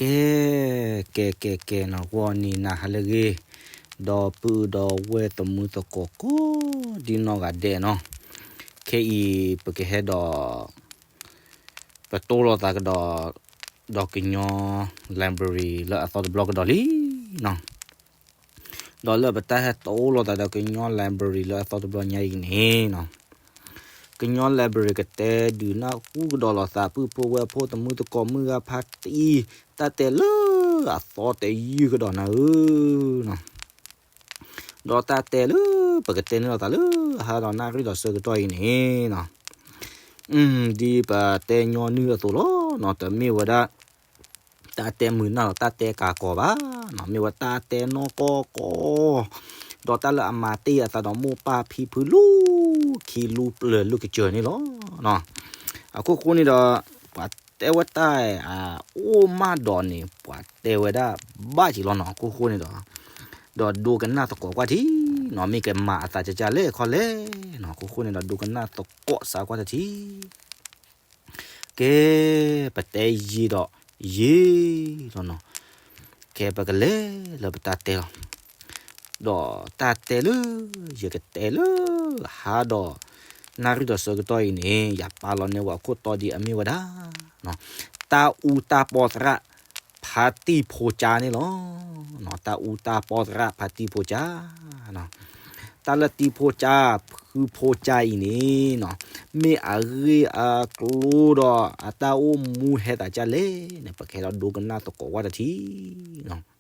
ကဲ, ကဲ ကဲ ကဲနီၤ, ဂီၤနံၤနၤဟါလၢအဂ့ၤ, ဒီပုၢ်ဒီဝဲၢ်သမုၢ်သကိးကိးဒ်နီၢ်ဂၤဒဲးနီၤ, ခဲအံၤ ပကဟဲဒီး ပတိၢ်လိာ်သးကဒီး ဒီးကညီ library လၢအသီတဘျီကဒီးလံနီၤ. ဒီးလၢပတၢ်ဟဲတိၢ်လိာ်သးဒီးကညီ library လၢအသီတဘျီညါအံၤန့ၣ်နီၤ, ကညီ library ကတဲဒုးနၢ်ဟူကဒီးလိာ်သး ပုၢ်ဖိဝဲၢ်ဖိ သမုၢ်သကိး မုၢ်ဂၤဖါတံၢ် တၢ်တဲလၢအသီတယုၢ်ကဒီးနၤဧၢနီၤ. ဒီးတၢ်တဲလၢပကတဲန့ၢ်လိာ်သးလၢ ဟါဒီးနၣ်ရံၣ်ဒီးဆၢကတီၢ်အံၤန့ၣ်နီၤ, ဒ်ပတဲညီနုၢ်အသိးလီၤနီၤ, တမ့ၢ်ဝဲဒၣ် တၢ်တဲမုာ်နၢ်ဒီးတၢ်တဲကၤကီၤဘၣ်နီၤ, မ့ၢ်ဝဲတၢ်တဲနီၢ်ကီၢ်ကီၢ်, ဒီးတၢ်လၢအမၤတ့ၢ်အသးဒီးမိၢ်ပၢ်ဖံဖု လူၤခံလူၤပျၢၤလူၤကစၢၢ်န့ၣ်လီၤ. အခိၣ်ဃိန့ၣ်ဒီး ပှၤတဲဝဲတၢ် အအိၣ်မးဒီးန့ၣ် ပှၤတဲဝဲဒၣ်ဘၣ်က့ၤလီၤနီၤ. အခိၣ်ဃိန့ၣ်ဒီး ဒီးဒိကနၣ်သကိးကွၢ်ထံနီၤ, မ့ၢ်ကမၤအသးကကၢ်လဲၣ်ခီလဲၣ်နီၤ. အခိၣ်ဃိန့ၣ်ဒီး ဒိကနၣ်သကိးစးကွၢ်တထံၣ်. ကဲ, ပတဲယံာ်ဒီးယံာ်လီၤနီၤ, ကဲ ပကလဲၤလၢပတၢ်တဲလီၤ. ဒီးတၢ်တဲလၢ ယကတဲလၢ ဟါဒီးနၣ်ရံၣ်ဒီးဆၢကတီၢ်အံၤန့ၣ် ယပာ်လီၤန့ၢ်ဝဲအခိၣ်တီဒ်အမ့ၢ်ဝဲဒၣ် တၢ်အူတၢ်ပီသရၣ် ဖါတံၢ်ဖိကၠါန့ၣ်လီၤ. တၢ်အူတၢ်ပီသရၣ်ဖါတံၢ်ဖိကၠါ, တၢ်လၢတံၢ်ဖိကၠါ ဖုဖိကၠါအံၤန့ၣ်နီၤ, မ့ၢ်အဂ့ၢ်အကျိၤဒီးအတၢ်အိၣ်မူဟဲသးကၢ်လဲၣ်န့ၣ် ပကဟဲဒီးဒိကနၣ်သကိးကွၢ်တထံၣ်နီၤ.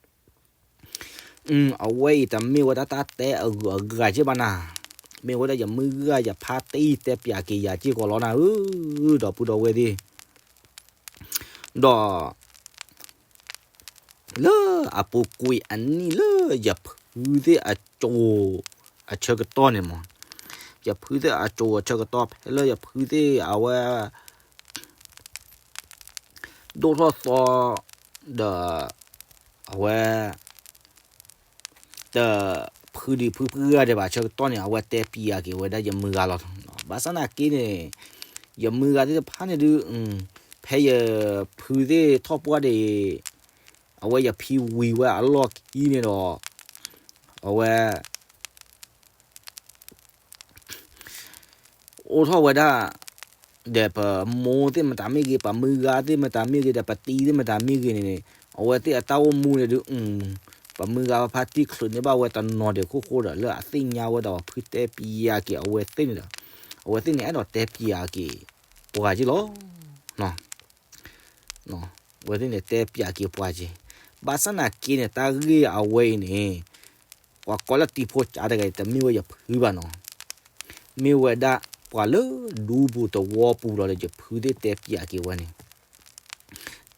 အဝဲအံၤတမ့ၢ်ဝဲဒၣ်တၢ်တဲအဂုၤအဂၤက့ၢ်ဘၣ်နၤ, မ့ၢ်ဝဲဒၣ်ယမုၢ်ဂၤယဖါတံၢ်တဲပၠးက့ၤယၤက့ၢ်ကီးလီၤနၤဧၢ, ဒီပုၢ်ဒီဝဲၢ်သ့ၣ်, ဒီး လၢအပူၤကွံာ်အနံၣ်လၢယဖုသ့ၣ်အစိၤအဆၢကတီၢ်န့ၣ်မး, ယဖုသ့ၣ်အစိၤအဆၢကတီၢ် ဖဲလၢယဖုသ့ၣ်အဝဲ ဒိၣ်ထီၣ်သီဒီး အဝဲ တဖုဒံးဖုဖုဂၤဒဲးဘၣ် ဆၢကတီၢ်န့ၣ် အဝဲတဲပျးက့ၤဝဲဒၣ်ယမုၢ်ဂၤလီၤ. ဘၣ်ဆၣ်သနာ်က့န့ၣ် ယမုၢ်ဂၤသ့ၣ်တဖၣ်န့ၣ်ဒုး ဖဲယဖုသ့ၣ်ထီၣ်ပှၢ်ဒီး အဝဲယဖံဝံၤဝဲအလီၢ်ခံန့ၣ်ဒီး အဝဲ အိၣ်ထီၣ်ဝဲဒၣ် ဒီးပမိၢ်သ့ၣ်မတၤမ့ၢ်ဂ့ၤ, ပမုၢ်ဂၤသ့ၣ်မတၤမ့ၢ်ဂ့ၤ, ဒီးပတံၤသ့ၣ်မတၤမ့ၢ်ဂ့ၤန့ၣ်န့ၣ် အဝဲသ့ၣ်အတၢ်အိၣ်မူန့ၣ်ဒုး ပမုၢ်ဂၤဖါတံၢ်ချုးန့ၢ်ဘၣ်ဝဲတနီၤဒဲးခိၣ်ဃိဒီး လၢအသ့ၣ်ညါဝဲဒီးဖုတဲပျးက့ၤအဝဲသ့ၣ်န့ၣ်ဒီး အဝဲသ့ၣ်န့ၣ်အဲၣ်ဒိးတဲပျးက့ၤပှၤက့ၢ်လီၤ. အဝဲသ့ၣ်န့ၣ်တဲပျးက့ၤပှၤက့ၢ်. ဘၣ်ဆၣ်သနာ်က့န့ၣ် တၢ်ဂ့ၢ်အဝဲအံၤန့ၣ် ပှၤကိးလၢတံၤဖိကၠါတဂၤအံၤ တမ့ၢ်ဝဲယဖုဘၣ်နီၤ. မ့ၢ်ဝဲဒၣ်ပှၤလၢဒူပူၤသဝီပူၤလီၤဒီး ယဖုသ့ၣ်တဲပျးက့ၤဝဲန့ၣ်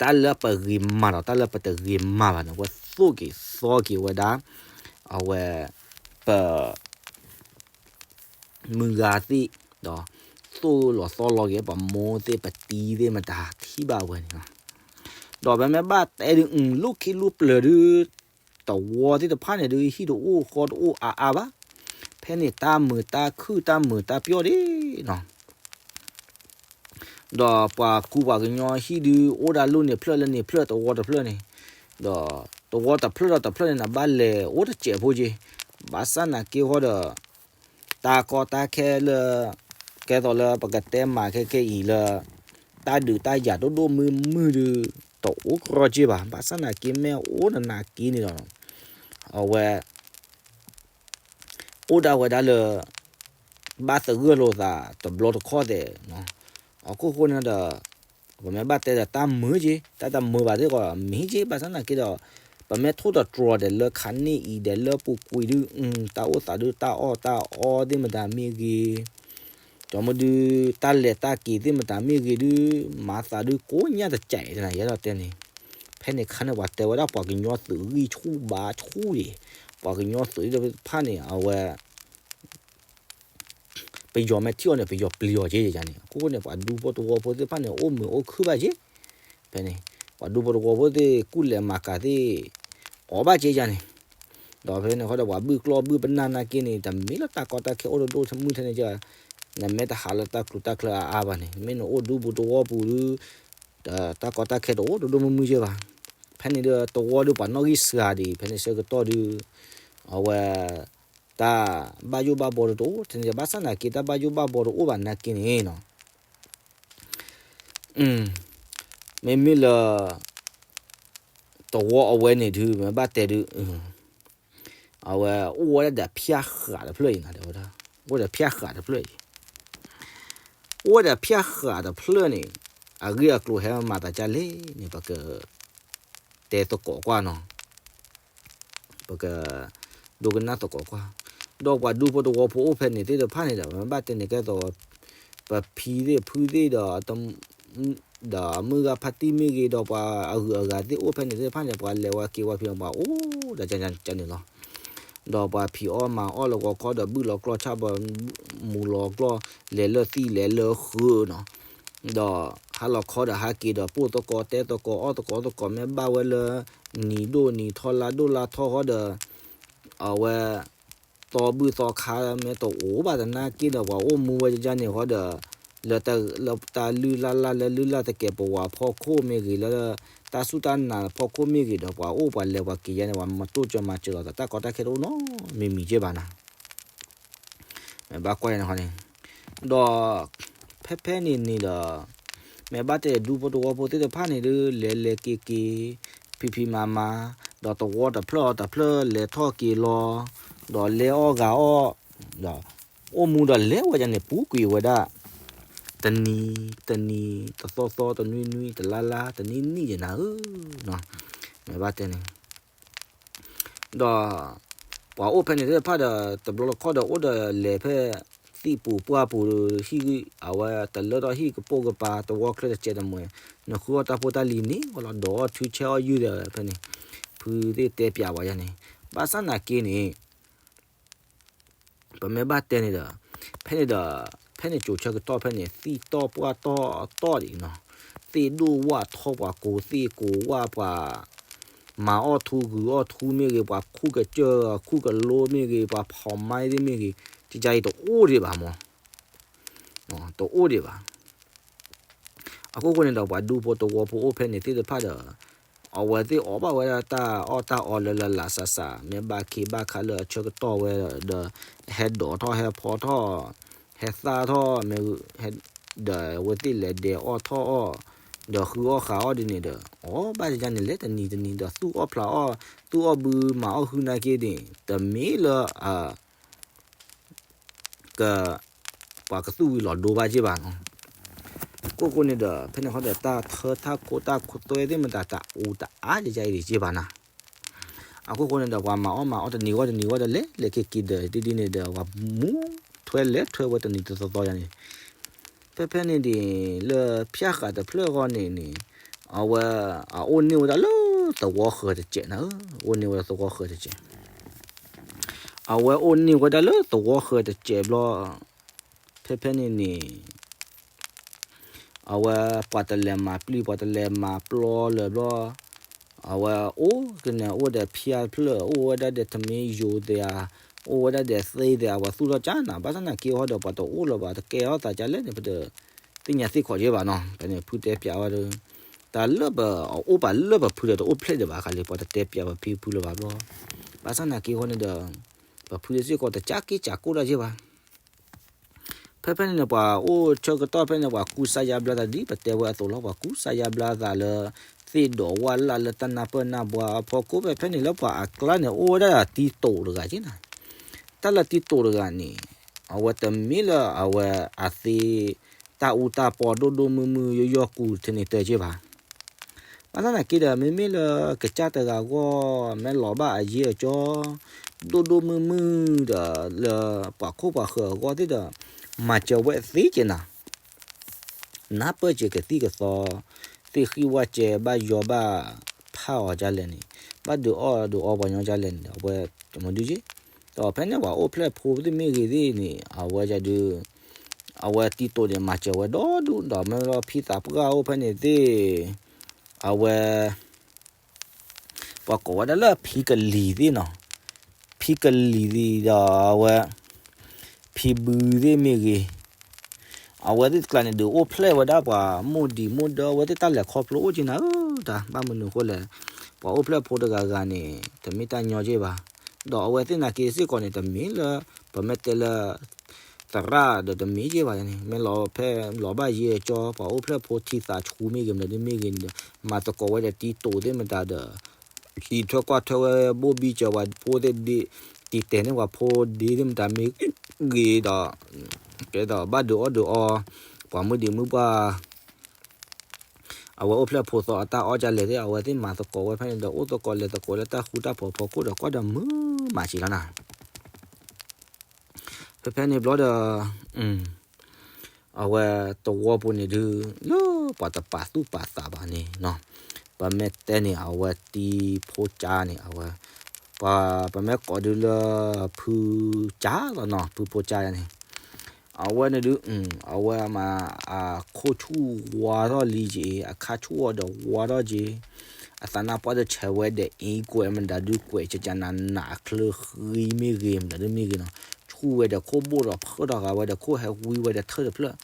တၢ်လၢပဂ့ၤမၤဒီးတၢ်လၢပတဂ့ၤမၤဘၣ်န့ၣ် အဝဲသိၣ်က့ၤသီက့ၤဝဲဒၣ် အဝဲ ပ မုၢ်ဂၤသ့ၣ်ဒီး သိၣ်လီၤသီလီၤက့ၤ ပမိၢ်သ့ၣ်ပတံၤသ့ၣ်မတၤထံၣ်ဘၣ်ဝဲန့ၣ်လီၤ. ဒီးပမ့ၢ်ဘၣ်တဲဒုး လူၤခံလူၤပျၢၤဒုး သဝီသ့ၣ်တဖၣ်န့ၣ်ဒုး ဟံၣ်တအိၣ်ဃီတအိၣ်အါအါဘၣ်. ဖဲန့ၣ်တၢ်မုာ်တၢ်ခုၣ်တၢ်မုာ်တၢ်ပျီၢ်ဒၣ်နီၤ. ဒီးပှၤကူပှၤကညီဟံၣ်ဒုး အိၣ်ဒၣ်လၢန့ၣ်ဖျၢၣ်လၢန့ၣ်ဖျၢၣ် သဝီတဖျၢၣ်န့ၣ်, ဒီးသဝီတဖျၢၣ်ဒီးတဖျၢၣ်န့ၣ် နဘၣ်လဲၤအိၣ်တစဲးဖိက့ၤ. ဘၣ်ဆၣ်သနာ်က့ဃီဒီး တၢ်ကီတၢ်ခဲလၢ ကဲသိးလၢပကတဲမၤခဲခဲအံၤလၢ တၢ်ဒုးတၢ်ယၤဒိၣ်ဒိၣ်မုၢ်မုၢ်ဒုး တအိၣ်ကြီက့ၤဘၣ်. ဘၣ်ဆၣ်သနာ်က့မ့ၢ်အိၣ်နနာ်က့န့ၣ်ဒီး အဝဲ အိၣ်ဒၣ်ဝဲဒၣ်လၢ ဘၣ်သဂၢၢ်လိာ်သးတဘျီတခီၣ်သဲးနီၤ. အခိၣ်ဃိန့ၣ်ဒီး ပမ့ၢ်ဘၣ်တဲဒီးတၢ်မုာ်က့ၤ တၢ်တမုာ်ဘၣ်သ့ၣ်ကီးမ့ၢ်က့ၤ ဘၣ်ဆၣ်သနာ်က့ဒီး ပမ့ၢ်ထိၣ်သတြီၤဒီးလၢခါန့ၣ်အံၤဒီးလၢပူၤကွံာ်ဒုး တၢ်အိၣ်သးဒုးတၢ်အီၣ်တၢ်အီသ့ၣ်မတၤမ့ၢ်ဂ့ၤ ဒီးမ့ၢ်ဒုး တၢ်လဲၤတၢ်က့ၤသ့ၣ်မတၤမ့ၢ်ဂ့ၤဒုး မၤသးဒုးကိးညါတစဲး ယအဲၣ်ဒိးတဲန့ၣ် ဖဲန့ၣ်ခါန့ၣ် ပှၤတဲဝဲဒၣ်ပှၤကညီသုးဂံၢ်ဆူၣ်ဘါဆူၣ်ဒံး ပှၤကညီသုးသ့ၣ်တဖၣ်န့ၣ် အဝဲ ပယီၤမ့ၢ်ထံၣ်အီၤန့ၣ် ပယီၤပျံၤအီၤက့ၤယၤန့ၣ် အခိၣ်ဃိန့ၣ် ပှၤဒူဖိတဝီဖိသ့ၣ်တဖၣ်န့ၣ် အိၣ်မုာ်အိၣ်ခုၣ်ဘၣ်က့ၤ ဖဲန့ၣ် ပှၤဒူဖိတဝီဖိသ့ၣ်ကူၣ်လဲၤမၤကၤသ့ၣ် အီၣ်ဘၣ်က့ၤယၤန့ၣ် ဒီးဖဲန့ၣ်ဃီဒီး ပှၤဘုၣ်ကျီၢ်ဘုၣ်ပနၢ်နာ်က့န့ၣ် တမ့ၢ်လၢတၢ်ကီတၢ်ခဲအိၣ်တဒိၣ်မုၢ်ထဲန့ၣ်က့ နမ့ၢ်တဟးလၢတၢ်ကျူးတၢ်ကျၢၤအါအါဘၣ်န့ၣ် မ့ၢ်နအိၣ်ဒူပူၤတဝီပူၤဒုး တၢ်ကီတၢ်ခဲတအိၣ်တဒိၣ်မုၢ်မုၢ်က့ဘၣ်. ဖဲန့ၣ်ဒီးတဝီဒီးပှၤနီၣ်ဂံၢ်စှၤဒံး ဖဲန့ၣ်ဆၢကတီၢ်ဒီး အဝဲ တၢ်ဘၣ်ယိၣ်ဘၣ်ဘီဒီးတအိၣ်, တနံၤဘၣ်ဆၣ်နာ်က့ တၢ်ဘၣ်ယိၣ်ဘၣ်ဘီတအိၣ်ဘၣ်နာ်က့န့ၣ်နီၤ, မ့မ့ၢ်လၢ တဝီအဝဲန့ၣ်ဒုး မ့ၢ်ဘၣ်တဲဒုး အဝဲအိၣ်ဝဲဒၣ်ဒီးဖၠၣ်ဃးတဖျၢၣ်အံၤနီၤ, တဲဝဲဒၣ် အိၣ်ဒီးဖၠၣ်ဃးတဖျၢၣ်အံၤ, အိၣ်ဝဲဒီးဖၠၣ်ဃးတဖျၢၣ်န့ၣ် အဂ့ၢ်အကျိၤဟဲမၤသးဒ်လဲၣ်န့ၣ် ပက တဲသကိးကွၢ်နီၤ, ပက ဒိကနၣ်သကိးကွၢ်, ဒီးပှၤဒူဖိတဝီဖိအိၣ်ဖဲန့ၣ်သ့ၣ်တဖၣ်န့ၣ်ဒီး မ့ၢ်ဘၣ်တဲန့ၣ်ကဲသိး ပဖံသ့ၣ်ဖုသ့ၣ်ဒီး ဒီးမုၢ်ဂၤဖါတံၢ်မ့ၢ်ဂ့ၤ ဒီးပှၤအဂုၤအဂၤသ့ၣ်အိၣ်ဖဲန့ၣ်သ့ၣ်တဖၣ်န့ၣ် ပှၤလဲၤဝဲက့ၤဝဲဖံးပှၤအိၣ်ဒီးကန့ၣ်လီၤ, ဒီးပှၤဖံးအီၣ်မၤအီၣ်လၢဂီၤခီဒီး ဘုၣ်လီၤကျီၢ်ဆၣ်ဘီ မူၤလီၤကျီၢ် လဲၤလၢသံၣ်လဲၤလၢဃုာ်နီၤ, ဒီးဟါလီၤခီဒီးဟးက့ၤဒီး ပိၢ်သကိးတဲသကိးအီၣ်သကိးသကိး မ့ၢ်ဘၣ်ဝဲလၢ နံၤဒိၣ်နံၤထီၣ်လါဒိၣ်လါထီၣ်ဃီဒီး အဝဲ သီဘုၣ်သီခါမ့ၢ်တအိၣ်ဘၣ်သနာ်က့ဒီး ပှၤအိၣ်မူဝဲဒ်န့ၣ်ဃီဒီး လၢတၢ်လုၢ်လၢ်လၢ်လၢလုၢ်လၢ်သကဲးပဝးဖီခိၣ်မ့ၢ်ဂ့ၤ လၢတၢ်စူၢ်တၢ်နာ်ဖီခိၣ်မ့ၢ်ဂ့ၤဒီး ပှၤအိၣ်ပှၤလဲၤပှၤက့ၤယါန့ၣ် ပှၤမၤတိၢ်ကၢၤမၤစၢၤလိာ်သး တၢ်ကီတၢ်ခဲတအိၣ်နီတမံၤမံၤက့ဘၣ်နီၤ မ့ၢ်ဘၣ်ကွၢ်န့ၣ်ဃီန့ၣ်, ဒီး ဖဲဖဲန့ၣ်န့ၣ်ဒီး မ့ၢ်ဘၣ်တဲဒူဖိတဝီဖိသ့ၣ်တဖၣ်န့ၣ်ဒီး လဲၤလဲၤက့ၤက့ၤ ဖံးဖံးမၤမၤ, ဒီးတဝီတဖျၢၣ်အီၤတဖျၢၣ်လဲၤထီၣ်က့ၤလီၤ, ဒီးလဲၤအီၣ်ဂၤအီၣ်, ဒီး အိၣ်မူဒီးလဲၤဝဲဒၣ်န့ၣ် ပူၤကွံာ်ဝဲဒၣ် တနံၤ တနံၤ တသီသီ တနွံနွံ တလါလါ တနံၣ်နံၣ်ယနၤဧၢ, မ့ၢ်ဘၣ်တဲန့ၣ် ဒီး ပှၤအိၣ်ဖဲန့ၣ်သ့ၣ်တဖၣ်ဒီး တဘျီတခီၣ်ဒီးအိၣ်ဒီးလဲၤဖဲ သံၣ်ပူၤပှၢ်ပူၤ ဟံၣ် အဝဲတလၢထီၣ်ဟံၣ်ကပိာ်ကပၤ တဝီချၢတစဲးတမှဲၤ နဃုအီၣ်တၢ်ဖိတၢ်လံၤန့ၣ် ဝဲလီၤ ဒီးအီၣ်ထုဆဲးအီၣ်ယုၢ်ဒီးဖဲန့ၣ် ဖုသ့ၣ်တဲပျးဝဲယါန့ၣ် ဘၣ်ဆၣ်နာ်က့န့ၣ် ပမ့ၢ်ဘၣ်တဲန့ၣ်ဒီး ဖဲန့ၣ်ဒီး ဖဲန့ၣ်ကၠိၤဆၢကတီၢ်ဖဲန့ၣ် သံၣ်တီၢ်ပှၢ်တီၢ်တီၢ်ဒံးနီၤ, သ့ၣ်ဒိၣ်ဝၣ်ထီၣ်ပှၤကိးသ့ၣ်ကိးဝၣ်ပှၤ မၤအီၣ်ထူဂုာ်အီၣ်ထူမ့ၢ်ဂ့ၤ ပှၤခူၣ်ကစၢၢ်ခူၣ်ကလိမ့ၢ်ဂ့ၤ ပှၤဖီၣ်မါသ့ၣ်မ့ၢ်ဂ့ၤ ကကါအံၤတအိၣ်ဒံးဘၣ်မး တအိၣ်ဒံးဘၣ်. အခိၣ်ဃိန့ၣ်ဒီး ပှၤဒူဖိတဝီဖိအိၣ်ဖဲန့ၣ်သ့ၣ်တဖၣ်ဒီး အဝဲသ့ၣ်အီၣ်ဘၣ်ဝဲဒၣ်တၢ်အီၣ်တၢ်အီလၢလၢလၢစးစး မ့ၢ်ဘၣ်ခ့ဘၣ်ခါလၢအဆၢကတီၢ်ဝဲဒီး ဟဲဒိးထီၣ်ဟဲဖီထီၣ် ဟဲသၣ်ထီၣ် ဒီးအဝဲသ့ၣ်လဲၤဒဲးအီၣ်ထီၣ်အီၣ် ဒီးဃုအီၣ်ဃာ်အီၣ်ဒ်န့ၣ်ဒီး အီၣ်ဘၣ်ယါန့ၣ် လဲၤတနံၤတနံၤဒီးသူၣ်အီၣ်ဖျးအီၣ် သူၣ်အီၣ်ဘုမၤအီၣ်ဃုနာ်က့န့ၣ် တမ့ၢ်လၢ က ပှၤကသူၣ်ဝံၤလီၤဒိဘၣ်က့ဘၣ်နီၤ. ခိၣ်ဃိန့ၣ်ဒီး ဖဲန့ၣ်ဃီဒီး တၢ်ထၢတၢ်ခိတၢ်ခိသွဲသ့ၣ်မတၤ တၢ်အူတၢ်အါယါအံၤဒံးက့ဘၣ်နီၤ. အခိၣ်ဃိန့ၣ်ဒီး ပှၤမၤအီၣ်မၤအီၣ်တနံၤဂီၢ်တနံၤဂီၢ်ဒီး လဲၤလဲၤက့ၤက့ၤဒီး ဒ်ဒ်န့ၣ်ဒီး ပှၤမူထွဲလဲၤထွဲဝဲတနံၤတသီသီယါန့ၣ် ဖဲဖဲန့ၣ်ဒ် လၢဖၠၣ်ဃးတဖျၢၣ်အဂီၢ်န့ၣ်န့ၣ် အဝဲ အအိၣ်န့ၢ်ဝဲဒၣ်လၢသဝီဃၢၤတစဲးနၤဧၢ, အိၣ်န့ၢ်ဝဲဒၣ်သဝီဃၢၤတစဲး, အဝဲအိၣ်န့ၢ်ဝဲဒၣ်လၢသဝီဃၢၤတစဲးဘျီ, ဖဲဖဲန့ၣ်န့ၣ် အဝဲပှၤတလဲၤမၤပျံၤ ပှၤတလဲၤမၤပျီလၢၤဘျီ, အဝဲအိၣ်ကန့ၣ် အိၣ်ဒီးဖၠၣ်ဖျၢၣ် အိၣ်ဝဲဒၣ်ဒီးထမ့ၢ်ယိၤသ့ဧါ, အိၣ်ဝဲဒၣ်ဒီးသ့သ့ဧါ, ပှၤသူၣ်ထီၣ်ကၢ်နၤ ဘၣ်ဆၣ်သနာ်က့ဟီဒီး ပှၤတအိၣ်လၢၤဘၣ် တကဲထီၣ်သးကၢ်လဲၣ်န့ၣ် ပတသ့ၣ်ညါသ့ၣ်ခီၣ်က့ဘၣ်နီၤ. ဖဲန့ၣ်ဖုတဲပျးဝဲဒီး တၢ်လၢပအိၣ်ပာ်လၢပဖုဒီး တအိၣ်ဖျဲၣ်ဒံးဘၣ်ခါလံ ပှၤတတဲပျးပဖံဖုလၢၤဘၣ်ဘျီ, ဘၣ်ဆၣ်သနာ်က့ဟီန့ၣ်ဒီး ပဖုသ့ၣ်စ့ၢ်ကီးတကးက့ၤကးကိၢ်ဒၣ်က့ဘၣ် ဖဲဖဲန့ၣ်န့ၣ် ပှၤအိၣ်ဆၢကတီၢ်ဖဲန့ၣ် ပှၤကူစါယါဘျါသးဒ်ပတဲဝဲအသိးလီၤ. ပှၤကူစါယါဘျါသးလၢ သ့ၣ်ဒီးဝၣ်လၢ်လၢတၢ်နၢ်ပၢၢ်နၢ်ဘှါအဖီခိၣ် ဖဲဖဲန့ၣ်လၢပှၤအကျါန့ၣ် အိၣ်ဝဲဒၣ်တံၤတိာ်တဂၤက့နၤ. တၢ်လၢတံၤတိာ်တဂၤန့ၣ် အဝဲတမ့ၢ်လၢအဝဲအသ့ တၢ်အူတၢ်ပီဒိၣ်ဒိၣ်မုၢ်မုၢ် ယီၢ်ယီၢ်ကူထဲန့ၣ်တက့ဘၣ် ဘၣ်ဆၣ်သနာ်က့ဒီး မ့မ့ၢ်လၢကစၢ်တဂၤအဂီၢ် မ့ၢ်လီၤဘၣ်အယ့ၢ်အကၠီ ဒိၣ်ဒိၣ်မုၢ်မုၢ်ဒီး လၢပှၤခိၣ်ပှၤဃၢၤအဂီၢ်သ့ၣ်ဒီး မၤစၢၤဝဲသ့က့နၤ, နၢ်ပၢၢ်စ့ကသံၣ်ကသီ သ့ၣ်ဃံၣ်ဝၣ်စဲဘၣ်ယီၤဘၣ်ဖးအီၤဒ်လဲၣ်န့ၣ် ဘၣ်ဒုးအီၣ်ဒုးအီပှၤညီဒ်လဲၣ်န့ၣ် အဝဲတမဒုက့ ဒီးဖဲန့ၣ်ပှၤအိၣ်ဖျဲၣ်ဖိသ့ၣ်မ့ၢ်ဂ့ၤသ့ၣ်န့ၣ် အဝဲဒုး အဝဲတံၤတိာ်န့ၣ်မၤစၢၤဝဲဒီဒူၣ်ဒီး မ့ၢ်လီၤဖံသးပှၢ်အိၣ်ဖဲန့ၣ်သ့ၣ် အဝဲ ပှၤကိးဝဲဒၣ်လၢဖံကလံၤသ့ၣ်နီၤ, ဖံကလံၤသ့ၣ်ဒီးအဝဲ ဖံဘုသ့ၣ်မ့ၢ်ဂ့ၤ, အဝဲသ့ၣ်တကျါန့ၣ်ဒုးအိၣ်ဖျဲၣ်ဝဲဒၣ်ပှၤမိၢ်ဒံးမိၢ်ဒၢ အဝဲသ့ၣ်တၢ်လဲၤခီဖျိအိၣ်က့နၤဧၢ, တၢ်ဘၣ်မနုၤအဃိလဲၣ်, ပှၤအိၣ်ဖျဲၣ်ဖိတဂၤဂၤန့ၣ် တမ့ၢ်တၢ်ညီက့ဘၣ်. ဒီးအဝဲသ့ၣ်နာ်က့စ့ၢ်ကီးန့ၣ် တမ့ၢ်လၢ ပမ့ၢ်တဲလၢ သရၣ်ဒီးတမ့ၢ်က့ဘၣ်န့ၣ် မ့ၢ်လီၤဖဲလီၤဘၣ်ယ့ၢ်အကၠီ ပှၤအိၣ်ဖျဲၣ်ဖိထံသးဆူမ့ၢ်ဂ့ၤ မနုၤဒ်မ့ၢ်ဂ့ၤန့ၣ်ဒီး မၤသကိးဝဲဒီးတံၤတိာ်သ့ၣ်မတၤဒီး ဟံးထွဲကွၢ်ထွဲဝဲဘိၣ်ဘံၣ်စၢၤပှၤဖိသ့ၣ်ဒ့ တံၤတဲာ်န့ၢ်ပှၤဖိဒ့သ့ၣ်မတၤမ့ၢ်ဂ့ၤဒီး ကဲဒီးဘၣ်ဒုးအီၣ်ဒုးအီ ပှၤမုၢ်ဒံးမုၢ်ပှၢ် အဝဲအိၣ်ဖျဲၣ်ဖိသီအတၢ်အီၣ်ကလဲၣ်သ့ၣ် အဝဲသ့ၣ်မၤသကိးဝဲဖဲန့ၣ်ဒီး အိၣ်သကိးလဲၤသကိးလၢတၢ်ဃူတၢ်ဖိးဖီခိၣ်ဒီးကွၢ်ဒီးမုာ်မးစံးလီၤနၤ. ဖဲဖဲန့ၣ်ဘျီဒီး အဝဲသဝီပူၤန့ၣ်ဒုး လၢပှၤတပာ်သူၣ်ပာ်သးဘၣ်န့ၣ်နီၤ, ပမ့ၢ်တဲန့ၣ် အဝဲတံၤဖိကါန့ၣ် အဝဲ ပှၤ ပမ့ၢ်ကိးဒုးလၢ ဖုကါလီၤနီၤ, ဖုဖိကါန့ၣ် အဝဲန့ၣ်ဒုး အဝဲမၤ အခိၣ်ဆူၣ်ဝါထီၣ်လံက့ၤ အခါဆူၣ်အီၤဒီးဝါထီၣ်က့ၤ, အသးနါပှၢ်တဆဲးဝဲဒီးအ့ကွဲးမတၤဒုးကွဲးကကနးနးအချၢဃံမ့ၢ်ဂ့ၤ မတၤဒုးမ့ၢ်ဂ့ၤနီၤ, ဆူၣ်ဝဲဒီးခိၣ်ဘိၣ်ဒီးဖၢၣ်ထီၣ်ဃာ်ဝဲဒီးခိၣ်ဟဲဝံဝဲဒီးထၢၣ်တဖျၢၣ်,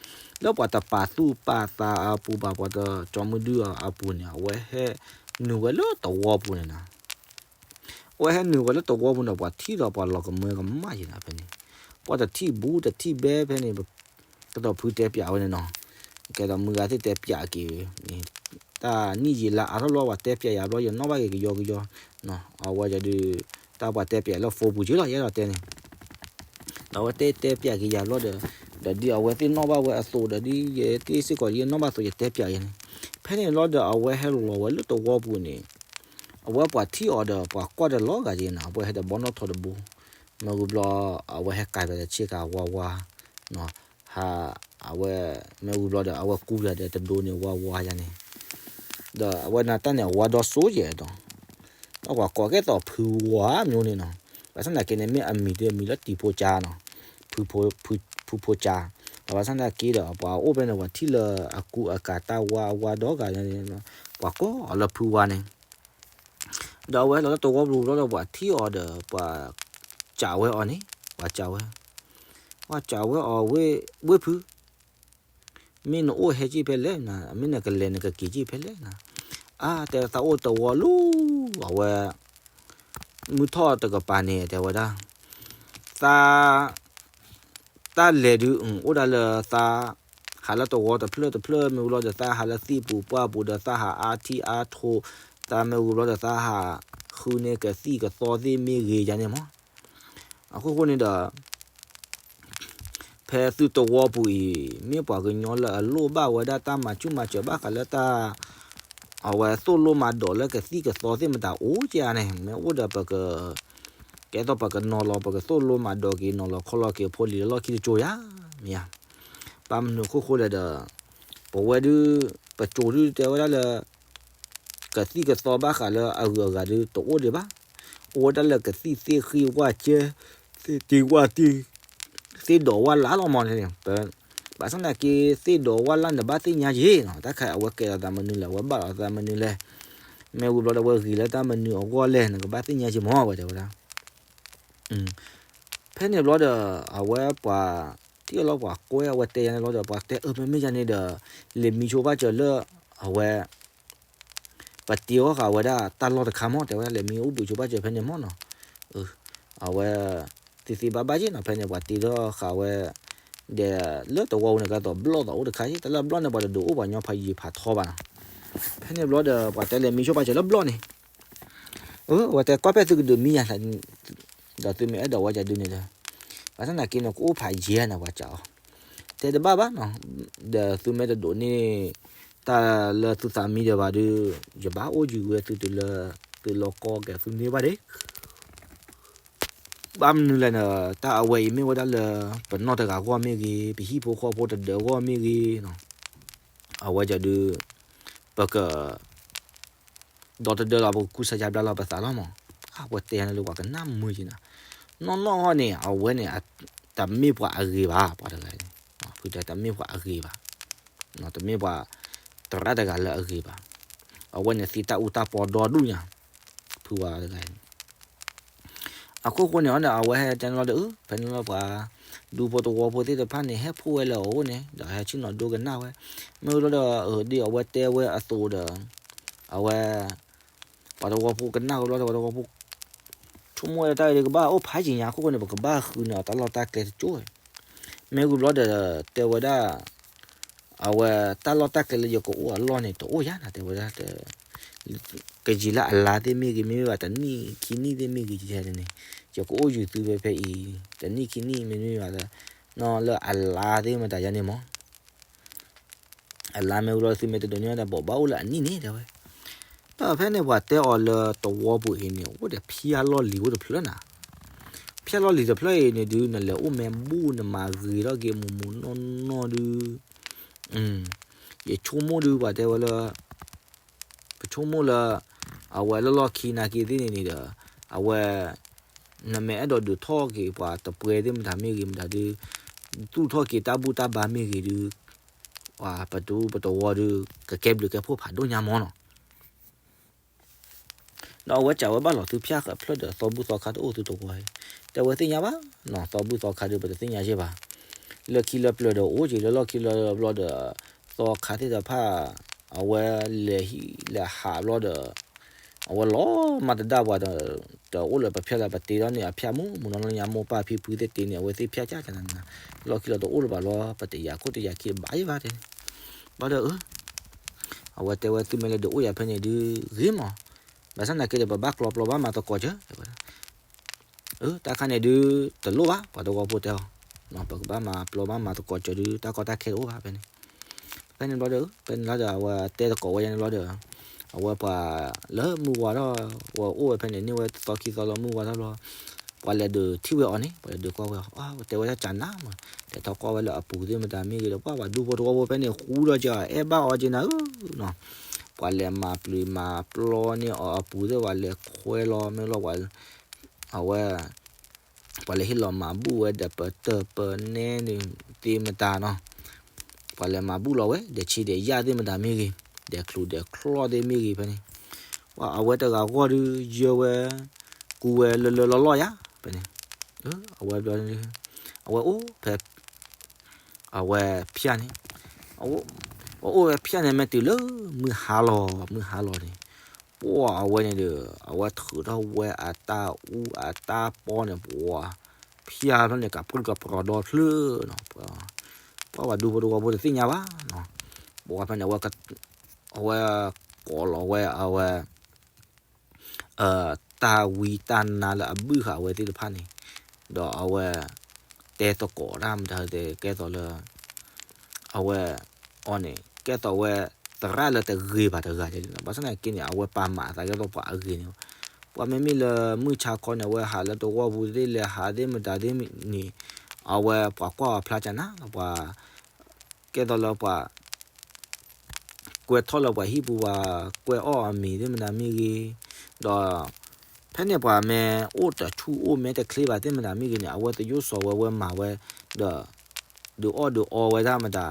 လၢပှၤတပာ်သူၣ်ပာ်သးအပူၤဘၣ် ပှၤတကၠီမုၢ်ဒုၣ်အပူၤန့ၣ် အဝဲဟဲနုာ်ဝဲလၢသဝီပူၤန့ၣ်နီၤ. အဝဲဟဲနုာ်ဝဲလၢသဝီပူၤန့ၣ် ပှၤထံၣ်ဒီးပှၤလီၤကမၢကမၣ်ယံၤနၤဖဲန့ၣ်, ပှၤတထံၣ်ဘူးတထံၣ်ဘဲဖဲန့ၣ်, ကဲဒီးဖုတဲပၠးဝဲန့ၣ်နီၤ, ကဲဒီးမုၢ်ဂၤသ့ၣ်တဲပၠးက့ၤ, တၢ်နံၣ်ယံာ်လါအါထီၣ်လီၤ ပှၤတဲပၠးယၤဘျီ ယနီၣ်ဘၣ်က့ၤကယီကယီ, အဝဲဒုး တၢ်ပှၤတဲပၠးလၢ phone ပူၤက့လီၤ ယအဲၣ်ဒိးတဲန့ၣ် ဒီးအဝဲတဲတဲပၠးက့ၤယၤဘျီဒီး, ဒီးဒ်အဝဲသ့ၣ်နီၣ်ဘၣ်ဝဲအသိးဒီး ဒ်ယသ့ၣ်စ့ၢ်ကီးယနီၣ်ဘၣ်သိးယတဲပၠးယၤန့ၣ်, ဖဲန့ၣ်လီၤဒီးအဝဲဟဲလီၤဝဲလၢသဝီပူၤန့ၣ်, အဝဲပှၤထံၣ်အီၤဒီးပှၤကွၢ်ဒီးလီၤဂာ်က့ၤနၤ, အဝဲဟဲဒီးဘီနီၣ်ထိးတဘိ, မ့ၢ်ဝံၤဘျီ အဝဲဟဲကၤပၠးတဆ့ကၤဝါဝါ, ဟး အဝဲ မ့ၢ်ဝံၤဘျီဒီး အဝဲကူပၠးဒီးတဒိန့ၣ်ဝါဝါယၤန့ၣ်, ဒီးအဝဲနၤတၢ်န့ၣ် အဝါဒီစိယဲၢ်ဒီး ဒီးပှၤကိးကဲသိးဖုဝါမျိုးန့ၣ်နီၤ, ဘၣ်ဆၣ်သနာ်က့န့ၣ် မ့ၢ်အမံၤတမံၤလၢတံၤဖိကါနီၤ, ဖုဖိကါ, ဒီးဘၣ်ဆၣ်သနာ်က့ဒီး ပှၤအိၣ်ဖဲန့ၣ် ပှၤထံၣ်လၢအကူအကၤတၢ်ဝါအဝါဒီဂၤန့ၣ်, ပှၤကိးအီၤလၢဖုဝါန့ၣ်, ဒီးအဝဲလီၤလၢသဝီပူၤဘျီဒီး ပှၤထံၣ်အီၤဒီး ပှၤစံးဝဲအီၤန့ၣ်, ပှၤစံးဝဲ, ပှၤစံးဝဲအီၤ, ဝ့ၢ်ဖု မ့ၢ်နအိၣ်ဟဲက့ၤဖဲလဲၣ်နၤ, မ့ၢ်နကလဲၤနကက့ၤက့ၤဖဲလဲၣ်နၤ, အါ တဲသးအိၣ်သဝီလီၤ, အဝဲ မုၢ်ထီၣ်တကပၤန့ၣ် တဲဝဲဒၣ်, သး တၢ်လဲၤဒုး အိၣ်ဒၣ်လၢသး ဟးလၢသဝီတဖျၢၣ်တဖျၢၣ်မ့ၢ်ဝံၤလီၤဒီး သးဟးလၢသ့ၣ်ပူၤပှၢ်ပူၤဒီး သးဟးအါထံအါထိး, သးမ့ၢ်ဝံၤဘျီဒီး သးဟးဃုန့ၢ်ကသံၣ်ကသီသ့ၣ်မ့ၢ်ဂ့ၤယၤန့ၣ်မး, အခိၣ်ဃိန့ၣ်ဒီး ဖဲသုသဝီပူၤအံၤ မ့ၢ်ပှၤကညီလၢအလိၣ်ဘၣ်ဝဲဒၣ်တၢ်မၤဆူၣ်မၤစၢၤဘၣ်ဃးလၢတၢ် အဝဲသိၣ်လိမၤဒိးလၢကသံၣ်ကသီသ့ၣ်မတၤအိၣ်ကဲန့ၣ် မ့ၢ်အိၣ်ဒီးပက ကဲသိးပကနီၤလီၤ ပကသိၣ်လိမၤဒိးက့ၤ နီၤလီၤခီလီၤက့ၤအဖိလံၤလၢလီၢ်ခံတကၠိယၤ မ့ၢ်ဧါ. ဘၣ်မနုၤအခိၣ်ဃိလဲၣ်ဒီး ပဝဲဒုး ပကၠိဒုးတဲဝဲဒၣ်လၢ ကသံၣ်ကသီဘၣ်ဃးလၢအဂုၤအဂၤဒုးတအိၣ်ဒံးဘၣ်. အိၣ်ဝဲဒၣ်လၢကသံၣ်သ့ၣ်ဃံဝၣ်ကဲ သ့ၣ်တံၢ်ဝၣ်တံၢ် သ့ၣ်ဒိးဝၣ်လၢ်လီၤမးန့ၣ် ဘၣ်ဆၣ်သနာ်က့ သ့ၣ်ဒိးဝၣ်လၢ်န့ၣ်ဘၣ်သ့ၣ်ညါယ့ၣ်နီၤ တၢ်ခါအဝဲကဲလီၤသးမနုၤလဲၣ် အဝဲဘၣ်လီၤသးမနုၤလဲၣ် မ့ၢ်ဝံၤဘျီဒီးအဝဲဂ့ၤလၢတၢ်မနုၤအဂီၢ်လဲၣ် နကဘၣ်သ့ၣ်ညါယ့ၣ်မး အဝဲတဲဝဲဒၣ် ဖဲန့ၣ်ဘျီဒီး အဝဲပှၤထံၣ်အီၤလီၤပှၤကွဲ အဝဲတဲယၤန့ၣ်လီၤဒီး ပှၤတဲအၢမ့မ့ၢ်ယၤန့ၣ်ဒီး လဲၤမံဆိဘၣ်စၢၤလၢ အဝဲ ပတ့အီၣ်ဃာ်ဝဲဒၣ်တၢ်လီၢ်တခါမး တဲဝဲဒၣ်လဲၤမံအိၣ်ဘှံးဆိဘၣ်စၢၤဖဲန့ၣ်မးနီၤ. အဝဲ သ့သ့ဘၣ်ဘၣ်ယ့ၣ်နီၤ ဖဲန့ၣ် ပှၤတ့ထီၣ်ဃာ်ဝဲ ဒီးလၢသဝီပူၤန့ၣ် ကဲသိးဘျီၣ်သးအိၣ်တခါယ့ၣ် တၢ်လၢဘျီၣ်န့ၣ် ပှၤတဒုးအိၣ်ပှၤညီဖးယံၤဖးထီဘၣ်နီၤ. ဖဲန့ၣ်ဘျီဒီး ပှၤတဲလဲၤမံဆိဘၣ်စၢၤလၢဘျီၣ်န့ၣ် အဝဲတဲကွၢ်ဖဲသုကဒုးမံယၤ ဒီးသုမ့ၢ်အဲၣ်ဒိးဝဲကဒုးန့ၣ်ဒီး ဘၣ်ဆၣ်သနာ်က့န့ၣ် ကအိၣ်ဖးယံၤန့ၣ် ပှၤစံးအီၤ တဲတဘၣ်ဘၣ်နီၤ ဒီးသုမ့ၢ်တဒိးန့ၢ် တၢ်လၢသုသးမံဒီးဘၣ်ဒီး ယဘၣ်အိၣ်ယံၤဝဲသုတုၤလၢ သုလီၤကီကဲသုန့ၢ်ဘၣ်ဒ့ၣ် ဘၣ်မနုၤလဲၣ်န့ၣ် တၢ်အဝဲအံၤမ့ၢ်ဝဲဒၣ်လၢ ပနီၢ်တဂၤဂီၢ်မ့ၢ်ဂ့ၤ ပဟံၣ်ဖိဃီဖိတဒၢဂီၢ်မ့ၢ်ဂ့ၤ အဝဲဒုး ပက ဒီတဒၢလီၤ ပကကူစါယါဘျါလီၤပသးလီၤမး အဝဲတဲန့ၣ်လၢပှၤကနၣ်မုာ်က့ၤနၤ နီၢ်နီၢ်ဟီန့ၣ် အဝဲန့ၣ် တမ့ၢ်ပှၤအဂ့ၤဘၣ် ပှၤတဂၤန့ၣ် ဖုတဲတမ့ၢ်ပှၤအဂ့ၤဘၣ် တမ့ၢ်ပှၤ သရၣ်တဂၤလၢအဂ့ၤဘၣ် အဝဲန့ၣ်သံတၢ်အူတၢ်ပီဒီဒူၣ်ညါ ဖုဝါတဂၤန့ၣ် အခိၣ်ဃိန့ၣ်အီၤဒီး အဝဲဟဲတဲန့ၣ်လီၤဒီး ဖဲန့ၣ်လီၤပှၤ ဒူဖိသဝီဖိသ့ၣ်တဖၣ်န့ၣ် ဟဲဖှိၣ်ဝဲလၢအအိၣ်န့ၣ် ဒီးဟဲဆ့ၣ်နီၤဒိကနၣ်ဝဲ မ့ၢ်ဝံၤလီၤဒီး ဒ်အဝဲတဲဝဲအသိးဒီး အဝဲ ပှၤသဝီဖိကနၣ်ဝဲဘျီဒီး ပှၤသဝီဖိ ဆိကမိၣ်ဝဲတၢ်အံၤဒီး ကဘၣ်အိၣ်ဖးယံာ်ညါအခိၣ်ဃိန့ၣ် ပကဘၣ်ဃုန့ၢ်အီၤတၢ်လီၢ်တၢ်ကျဲတကၠိၢ်. မ့ၢ်ဝံၤဘျီဒီး တဲဝဲဒၣ် အဝဲတၢ်လီၢ်တၢ်ကျဲလၢယကအိၣ်အလီၢ်န့ၣ် တအိၣ်ယၤနၤ တဲဝဲဒၣ်. ကယံာ်လၢအလါသ့ၣ်မ့ၢ်ဂ့ၤ မ့မ့ၢ်ဘၣ်တနံၣ်ခံနံၣ်သ့ၣ်မ့ၢ်ဂ့ၤ ယတဲန့ၣ် ယကအိၣ်ယူၤသုဖဲဖဲအံၤ တနံၣ်ခံနံၣ် မ့မ့ၢ်ဘၣ် နီၢ်လၢအလါသ့ၣ်မတၤယၤန့ၣ်မး အလါမ့ၢ်ဝံၤလီၤ သုမ့ၢ်တဒိးန့ၢ်ဒီး ဘိးဘၣ်အိၣ်လၢအနံၣ်န့ၣ် တဲဝဲ. ဒီးဖဲန့ၣ် ပှၤတဲအီၤလၢသဝီပူၤအံၤန့ၣ် အိၣ်ဒီးဖၠၣ်လီၢ်လံၤအိၣ်တဖျၢၣ်နၤ. ဖၠၣ်လီၢ်လံၤတဖျၢၣ်အံၤန့ၣ်ဒုး နလဲၤအိၣ်မ့ၢ်ဘူၣ် နမၤဂ့ၤထီၣ်က့ၤမူးမူးနီၢ်နီၢ်ဒုး ယဆိကမိၣ်ဒုး ပှၤတဲဝဲလၢ ပဆိကမိၣ်လၢ အဝဲလၢလီၢ်ခံနာ်က့သ့ၣ်န့ၣ်န့ၣ်ဒီး အဝဲ နမ့ၢ်အဲၣ်ဒိးဒုးထီၣ်က့ၤပှၤတပွဲသ့ၣ်မတၤမ့ၢ်ဂ့ၤမတၤဒုး သူၣ်ထီၣ်က့ၤတၢ်ဘူၣ်တၢ်ဘါမ့ၢ်ဂ့ၤဒုး ပှၤပတူပတဝီဒုး ကကဲဘျုးကဲဖှိၣ်ဖးဒိၣ်ညါမးနီၤ. ဒီးအဝဲစံးဝဲဘၣ်လီၤ သုဖၠၣ်ဃးဖျၢၣ်ဒီးသီဘူၣ်သီခါတအိၣ်သုတဝီ တဲဝဲသ့ၣ်ညါဘၣ်နီၤ သီဘူၣ်သီခါဒုး ပတသ့ၣ်ညါယဲၢ်ဘၣ်. လၢခံလၢပျၢၤဒီးအိၣ်က့ၤ လၢလီၢ်ခံလၢဘျီဒီး သီခါသ့ၣ်တဖၣ် အဝဲလဲၤဟံၣ်လဲၤဟးဘျီဒီး အဝဲလီၤမၢ်တဒၣ်ပှၤ တအိၣ်လၢပဖၠၣ်လၢပတ့ထီၣ်န့ၣ် အဖၠၣ်မူးမူးနီၢ်နီၢ်ညါ မိၢ်ပၢ်ဖံဖုသ့ၣ်တ့န့ၣ် အဝဲသ့ၣ်ဖၠၣ်ကၢ်ကၢ်နၤနၤ လီၢ်ခံလီၤတအိၣ်လၢၤဘၣ်လီၤ ပတယာ်ခိၣ်တယာ်ခံဘၣ်ယဲၢ်ဘၣ်တဲန့ၣ် ဘျီဒီး အဝဲတဲဝဲသုမ့ၢ်လၢဒုးအိၣ်ယၤဖဲန့ၣ်ဒုး ဂ့ၤမး ဘၣ်ဆၣ်သနာ်က့ဒီး ပဘၣ်ကျီပျီဘၣ်မၤသကိးစၢၤ တဲဝဲဒၣ်. အၢ တၢ်ခါန့ၣ်ဒုး တလိၣ်ဘၣ် ပှၤသဝီဖိတဲအီၤ, ပကဘၣ်မၤပျီဘၣ်မၤသကိးစၢၤဒုး တၢ်ကီတၢ်ခဲတအိၣ်ဘၣ်ဖဲန့ၣ်. ဖဲန့ၣ်ဘျီဒီး ဖဲန့ၣ်လီၤဒီး အဝဲတဲသကိးဝဲဒၣ်န့ၣ်ဘျီဒီး အဝဲပှၤလၢမုၢ်ဝါထီၣ် ဝဲအိၣ်ဝဲဖဲန့ၣ် န့ၢ်ဝဲတသီခံသီလၢမုၢ်ဝါထီၣ်ဘျီ ပှၤလဲၤဒုးထံၣ်ဝဲအီၤန့ၣ် ပှၤလဲၤဒုးကွၢ်ဝဲအီၤ တဲဝဲဒၣ်ကနၣ်မး လဲၤထီၣ်ကွၢ်ဝဲလၢအပူၤသ့ၣ်မတၤမ့ၢ်ဂ့ၤဒီး ပှၤပှၤဒူဖိသဝီဖိဖဲန့ၣ် ဃူဒီးက့ၤအီၤ အဲၣ်ဘၣ်အီၤက့ၤနၤဧၢနီၤ. ပှၤလဲၤမၤပျုၤမၤပျီန့ၢ်အီၤအပူၤသ့ၣ် ပှၤလဲၤခွဲလီၤမ့ၢ်လီၤ အဝဲ ပှၤလဲၤဟ့ၣ်လီၤမၤဘူၣ်ဝဲဒီးပတၢၢ်ပနဲန့ၣ်သ့ၣ်မတၤနီၤ. ပှၤလဲၤမၤဘူၣ်လီၤဝဲ ဒီးဆံးဒီးယၣ်သ့ၣ်မတၤမ့ၢ်ဂ့ၤ ဒီးချုးဒီးချီၣ်သ့ၣ်မ့ၢ်ဂ့ၤဖဲန့ၣ် ပှၤအဝဲတဂၤဂီၢ်ဒုး ယၢဝဲ ကူဝဲလၢလၢလီၢ်လီၢ်ယါ ဖဲန့ၣ် အဝဲဘျီ အဝဲအိၣ်ဖဲ အဝဲဖၠၣ်န့ၣ် အအိၣ်ဝဲဖၠၣ်န့ၣ် မ့ၢ်တုၤလၢမုၢ်ဟါလီၤ မုၢ်ဟါလီၤန့ၣ် ပှၤအဝဲန့ၣ်ဒီး အဝဲထုးထီၣ်ဝဲအတၢ်အူအတၢ်ပီန့ၣ် ပှၤဖၠၣ်ဖျၢၣ်န့ၣ် ကပြုၢ်ကပြီၤဒီဖျၢၣ်နီၤ. ပှၤပှၤဒူဖိသဝီဖိတသ့ၣ်ညါဘၣ်နီၤ. ပှၤဖဲန့ၣ် အဝဲ အဝဲကိးလီၤဝဲအဝဲ တၢ်ဝံတၢ်နါလၢအဘုၣ်ဃာ်အဝဲသ့ၣ်တဖၣ်န့ၣ် ဒီးအဝဲ တဲသကိးတၢ်မတၤတဲ ကဲသိးလၢ အဝဲ အီၤန့ၣ် ကဲသိးဝဲ သရၣ်လၢတဂ့ၤဘၣ်တဂၤန့ၣ်လီၤ. ဘၣ်ဆၣ်သနာ်က့န့ၣ် အဝဲပာ်မၤအသးကဲသိးပှၤအဂ့ၤန့ၣ် ပှၤမ့မ့ၢ်လၢမုၢ်ဆါခီန့ၣ် အဝဲဟးလၢသဝီပူၤသ့ၣ် လဲၤဟးသ့ၣ်မတၤသ့ၣ်န့ၣ် အဝဲပှၤကွၢ်အီၤဖျါကနၤလီၤ ပှၤ ကဲသိးလၢပှၤ ကွဲထီၣ်လၢပှၤဟံၣ်ပူၤ ပှၤကွဲအီၣ်အမံၤသ့ၣ်မတၤမ့ၢ်ဂ့ၤ, ဒီး ဖဲန့ၣ်ပှၤမ့ၢ်အိၣ်တဆူၣ်အိၣ်မ့ၢ်တချ့ဘၣ်သ့ၣ်မတၤမ့ၢ်ဂ့ၤန့ၣ် အဝဲသယိၣ်စီၤဝဲဝဲမၤဝဲ ဒီး ဒုးအီၣ်ဒုးအီဝဲဒၣ်မတၤ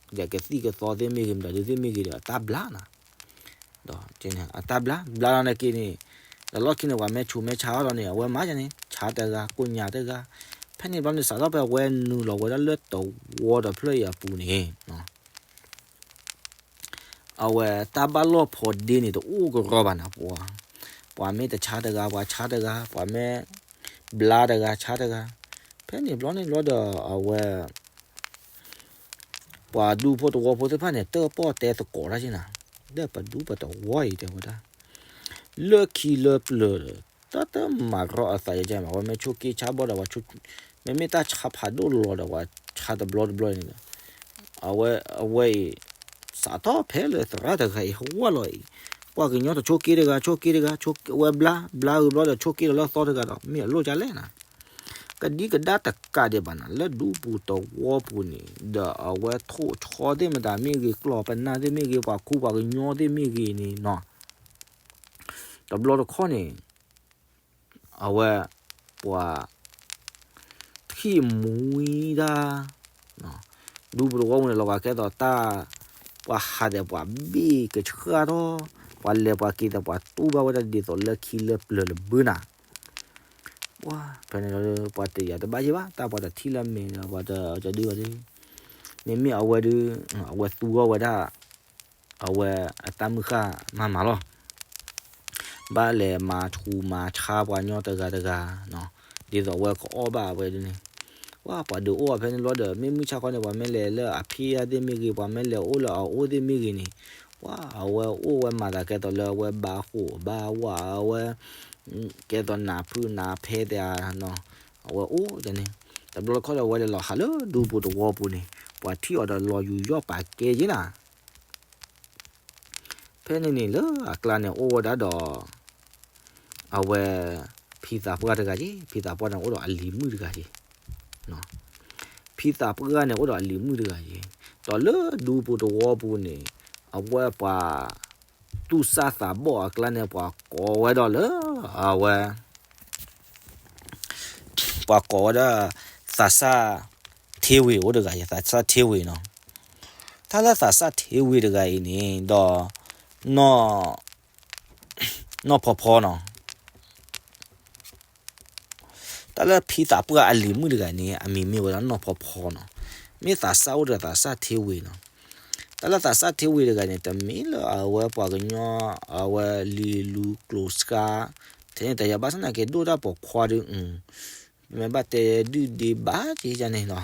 ဒီးကသံၣ်ကသီသ့ၣ်မ့ၢ်ဂ့ၤ မတၤဒုးသ့ၣ်မ့ၢ်ဂ့ၤဒီး အတၢ်ဘျါနၤ, ဒီး အတၢ်ဘျါ ဘျါလီၤနာ်က့န့ၣ် ဒီးလီၢ်ခံန့ၣ် ပှၤမ့ၢ်ဆူးမ့ၢ်ဆါအီၤဒီးန့ၣ် အဝဲမၤယါန့ၣ် ဆါတဂၤ ကိးညၣ်တဂၤ, ဖဲန့ၣ်ဘျီန့ၣ် စးထီၣ်ဖဲအဝဲနုာ်လီၤဝဲဒၣ်လၢသဝီတဖျၢၣ်အံၤအပူၤန့ၣ် အဝဲတၢ်ဘၣ်လီၢ်ဖိးဒ့န့ၣ် တအိၣ်ကရီဘၣ်နၤ, ပှၤ ပှၤမ့ၢ်တဆါတဂၤ ပှၤဆါတဂၤ, ပှၤမ့ၢ် ဘျါတဂၤ ဆါတဂၤ, ဖဲန့ၣ်ဘျီန့ၣ်ဘျီဒီး အဝဲ ပှၤဒူဖိသဝီဖိသ့ၣ်တဖၣ်န့ၣ် တၢၣ်ပီၣ်တဲသကိးတၢ်က့နၤ, လၢပဒူပသဝီအံၤတဲဝဲဒၣ် လၢခံလၢပျၢၤဒီး တၢ်တမၤရီအသးယကဲမး, ပှၤမ့ၢ်ဆိးက့ဆါဘီဒီး ပှၤ မ့မ့ၢ်တၢ်ဆါဖးဒိၣ်လီၤဒီး ပှၤဆါတဘျီတဘျီန့ၣ်ဒီး အဝဲ အဝဲအံၤ စးထီၣ်ဖဲလၢသရၣ်တဂၤအံၤ ဟးဝဲလီၤအံၤ, ပှၤကညီတဆိးက့တဂၤ ဆိးက့တဂၤ ဆိးက့ဝဲဘျါ ဘျါဂ့ၤဘျီဒီး ဆိးက့ဒီးလၢသီတဂၤဒီး မ့ၢ်အလိၣ်ကလဲၣ်နၤ ကဒံကဒါတကးဒံးဘၣ်နၤ, လၢဒူပူၤသဝီပူၤန့ၣ် ဒီးအဝဲထိၣ်ဆီသ့ၣ်မတၤမ့ၢ်ဂ့ၤ ကျီၢ်ပနၢ်သ့ၣ်မ့ၢ်ဂ့ၤ ပှၤခူပှၤကညီသ့ၣ်မ့ၢ်ဂ့ၤန့ၣ်နီၤ, တဘျီတခီၣ်န့ၣ် အဝဲ ပှၤ ထံၣ်မှံဒၣ် ဒူပူၤသဝီပူၤန့ၣ် လီၤဂာ်ကဲသိးတၢ် ပှၤဟးဒီးပှၤဘ့ၣ်ကဆှၣ်ထီၣ် ပှၤလဲၤပှၤက့ၤဒီးပှၤတူၢ်ဘၣ်ဝဲဒၣ်ဒ်သိးလၢခံလၢပျၢၤလၢဘၢနၤ, ပှၤ ဖဲန့ၣ်လီၤ ပှၤတယာ်တဘၣ်ယဲၢ်ဘၣ် တၢ်ပှၤတထံၣ်လၢမဲာ်ဒီး ပှၤတဒုဘၣ်ဒု မ့မ့ၢ်အဝဲဒု အဝဲသူဂီၢ်ဝဲဒၣ် အဝဲအတၢ်မုၢ်ဃၢ်မၤမၤလီၤ. ပ ဘၣ်လဲၤမၤဆူးမၤဆါပှၤညီတဂၤတဂၤ, ဒ်သိးအဝဲကအီၣ်ဘၣ်ဝဲဒ်န့ၣ်, ပှၤဒုးအိၣ်ဖဲန့ၣ်ဘျီဒီး မ့ၢ်မုၢ်ဆါခီန့ၣ် ပှၤမ့ၢ်လဲၤလၢအဖံအသ့ၣ်မ့ၢ်ဂ့ၤ, ပှၤမ့ၢ်လဲၤအိၣ်လၢအအိၣ်သ့ၣ်မ့ၢ်ဂ့ၤန့ၣ်, ပှၤအဝဲအိၣ်ဝဲမၤသးကဲသိးလၢအဝဲဘါဃိာ်ဘါဝးဝဲ, ကဲသိးနးဖုနးဖဲသ့ၣ်ဧါ, အဝဲအိၣ်န့ၣ်, တဘျီတခီၣ်ဒီးအဝဲလဲၤလီၤဟးလၢဒူပူၤတဝီပူၤန့ၣ် ပှၤထံၣ်အီၤဒီးလီၤယူၤယီၣ်ပာ်ကဲယ့နၤ ဖဲန့ၣ်န့ၣ်လၢအကျါန့ၣ်အိၣ်ဝဲဒၣ်ဒီး အဝဲ ဖံသးပှၢ်တဂၤက့ၤ, ဖံသးပှၢ်န့ၣ်အိၣ်ဒီးအလံၤမုၣ်တဂၤက့ၤ, ဖံသးပှၢ်န့ၣ်အိၣ်ဒီးအလံၤမုၣ်တဂၤက့ၤ, ဒီးလၢဒူပူၤတဝီပူၤန့ၣ် အဝဲပှၤ သူၣ်စၢ်သးဘီၣ်အကျါန့ၣ် ပှၤကိးဝဲဒၣ်လၢ အဝဲ ပှၤကိးဝဲဒၣ် သးစၢ်ထ့ဝ့ၤအိၣ်တဂၤ, သးစၢ်ထ့ဝ့ၤနီၤ, တၢ်လၢသးစၢ်ထ့ဝ့ၤတဂၤအံၤန့ၣ် ဒီး နီၢ် နီၢ်ဖီဖီနီၤ, တၢ်လၢဖံသးပှၢ်အလံၤမုၣ်တဂၤန့ၣ် အမံၤမ့ၢ်ဝဲဒၣ်နီၢ်ဖီဖီနီၤ, မ့ၢ်သးစၢ်အိၣ်ဒီးသးစၢ်ထ့ဝ့ၤနီၤ, တၢ်လၢသးစၢ်ထ့ဝ့ၤတဂၤန့ၣ် တမ့ၢ်လၢအဝဲပှၤကညီ အဝဲလံၤလူၤကျိၤစါ ထဲန့ၣ်တယၤဘၣ်ဆၣ်နာ်က့ဒိၣ်တၢ်ပိာ်ခွါဒီး မ့ၢ်ဘၣ်တဲဒုၣ်ဒ့ဘၣ်က့ၤယါန့ၣ်လီၤ,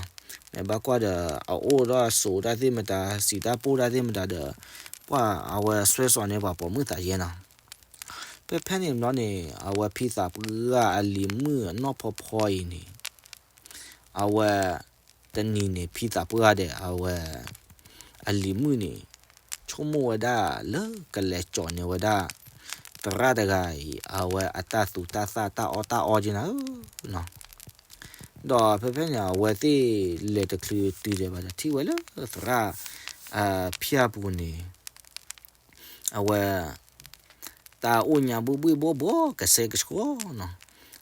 မ့ၢ်ဘၣ်ကွၢ်ဒီး အအိၣ်ဒီးဆိးတၢ်သ့ၣ်မတၤ စံးတၢ်ပိၢ်တၢ်သ့ၣ်မတၤဒီး ပှၤအဝဲစွဲစိာ်န့ၢ်ပှၤပိာ်မုၣ်သးယဲနီၤ, ဖဲဖဲန့ၣ်ဘျီန့ၣ် အဝဲဖံသးပှၢ်အလံၤမုၣ်နီၢ်ဖီဖီအံၤန့ၣ် အဝဲ တနံၤန့ၣ် ဖံသးပှၢ်ဒီး အဝဲ အလံၤမုၣ်န့ၣ် ဆိကမိၣ်ဝဲဒၣ်လၢကလဲၤကၠီၣ်န့ၢ်ဝဲဒၣ် သရၣ်တဂၤအံၤ အဝဲအတၢ်သူတၢ်သၣ်တၢ်အီၣ်တၢ်အီက့နၤဧၢ, ဒီးဖဲဖဲန့ၣ် အဝဲသ့ၣ်လဲၤတချုးတုၤဒံးဘၣ်ဒီး ထံၣ်ဝဲလၢသရၣ် ဖၠၣ်ပူၤန့ၣ် အဝဲ တၢ်အိၣ်ညါဘှ့ၣ်ဘှ့ၣ်ဘှီဘှီ ကဆှဲကဆှီနီၤ,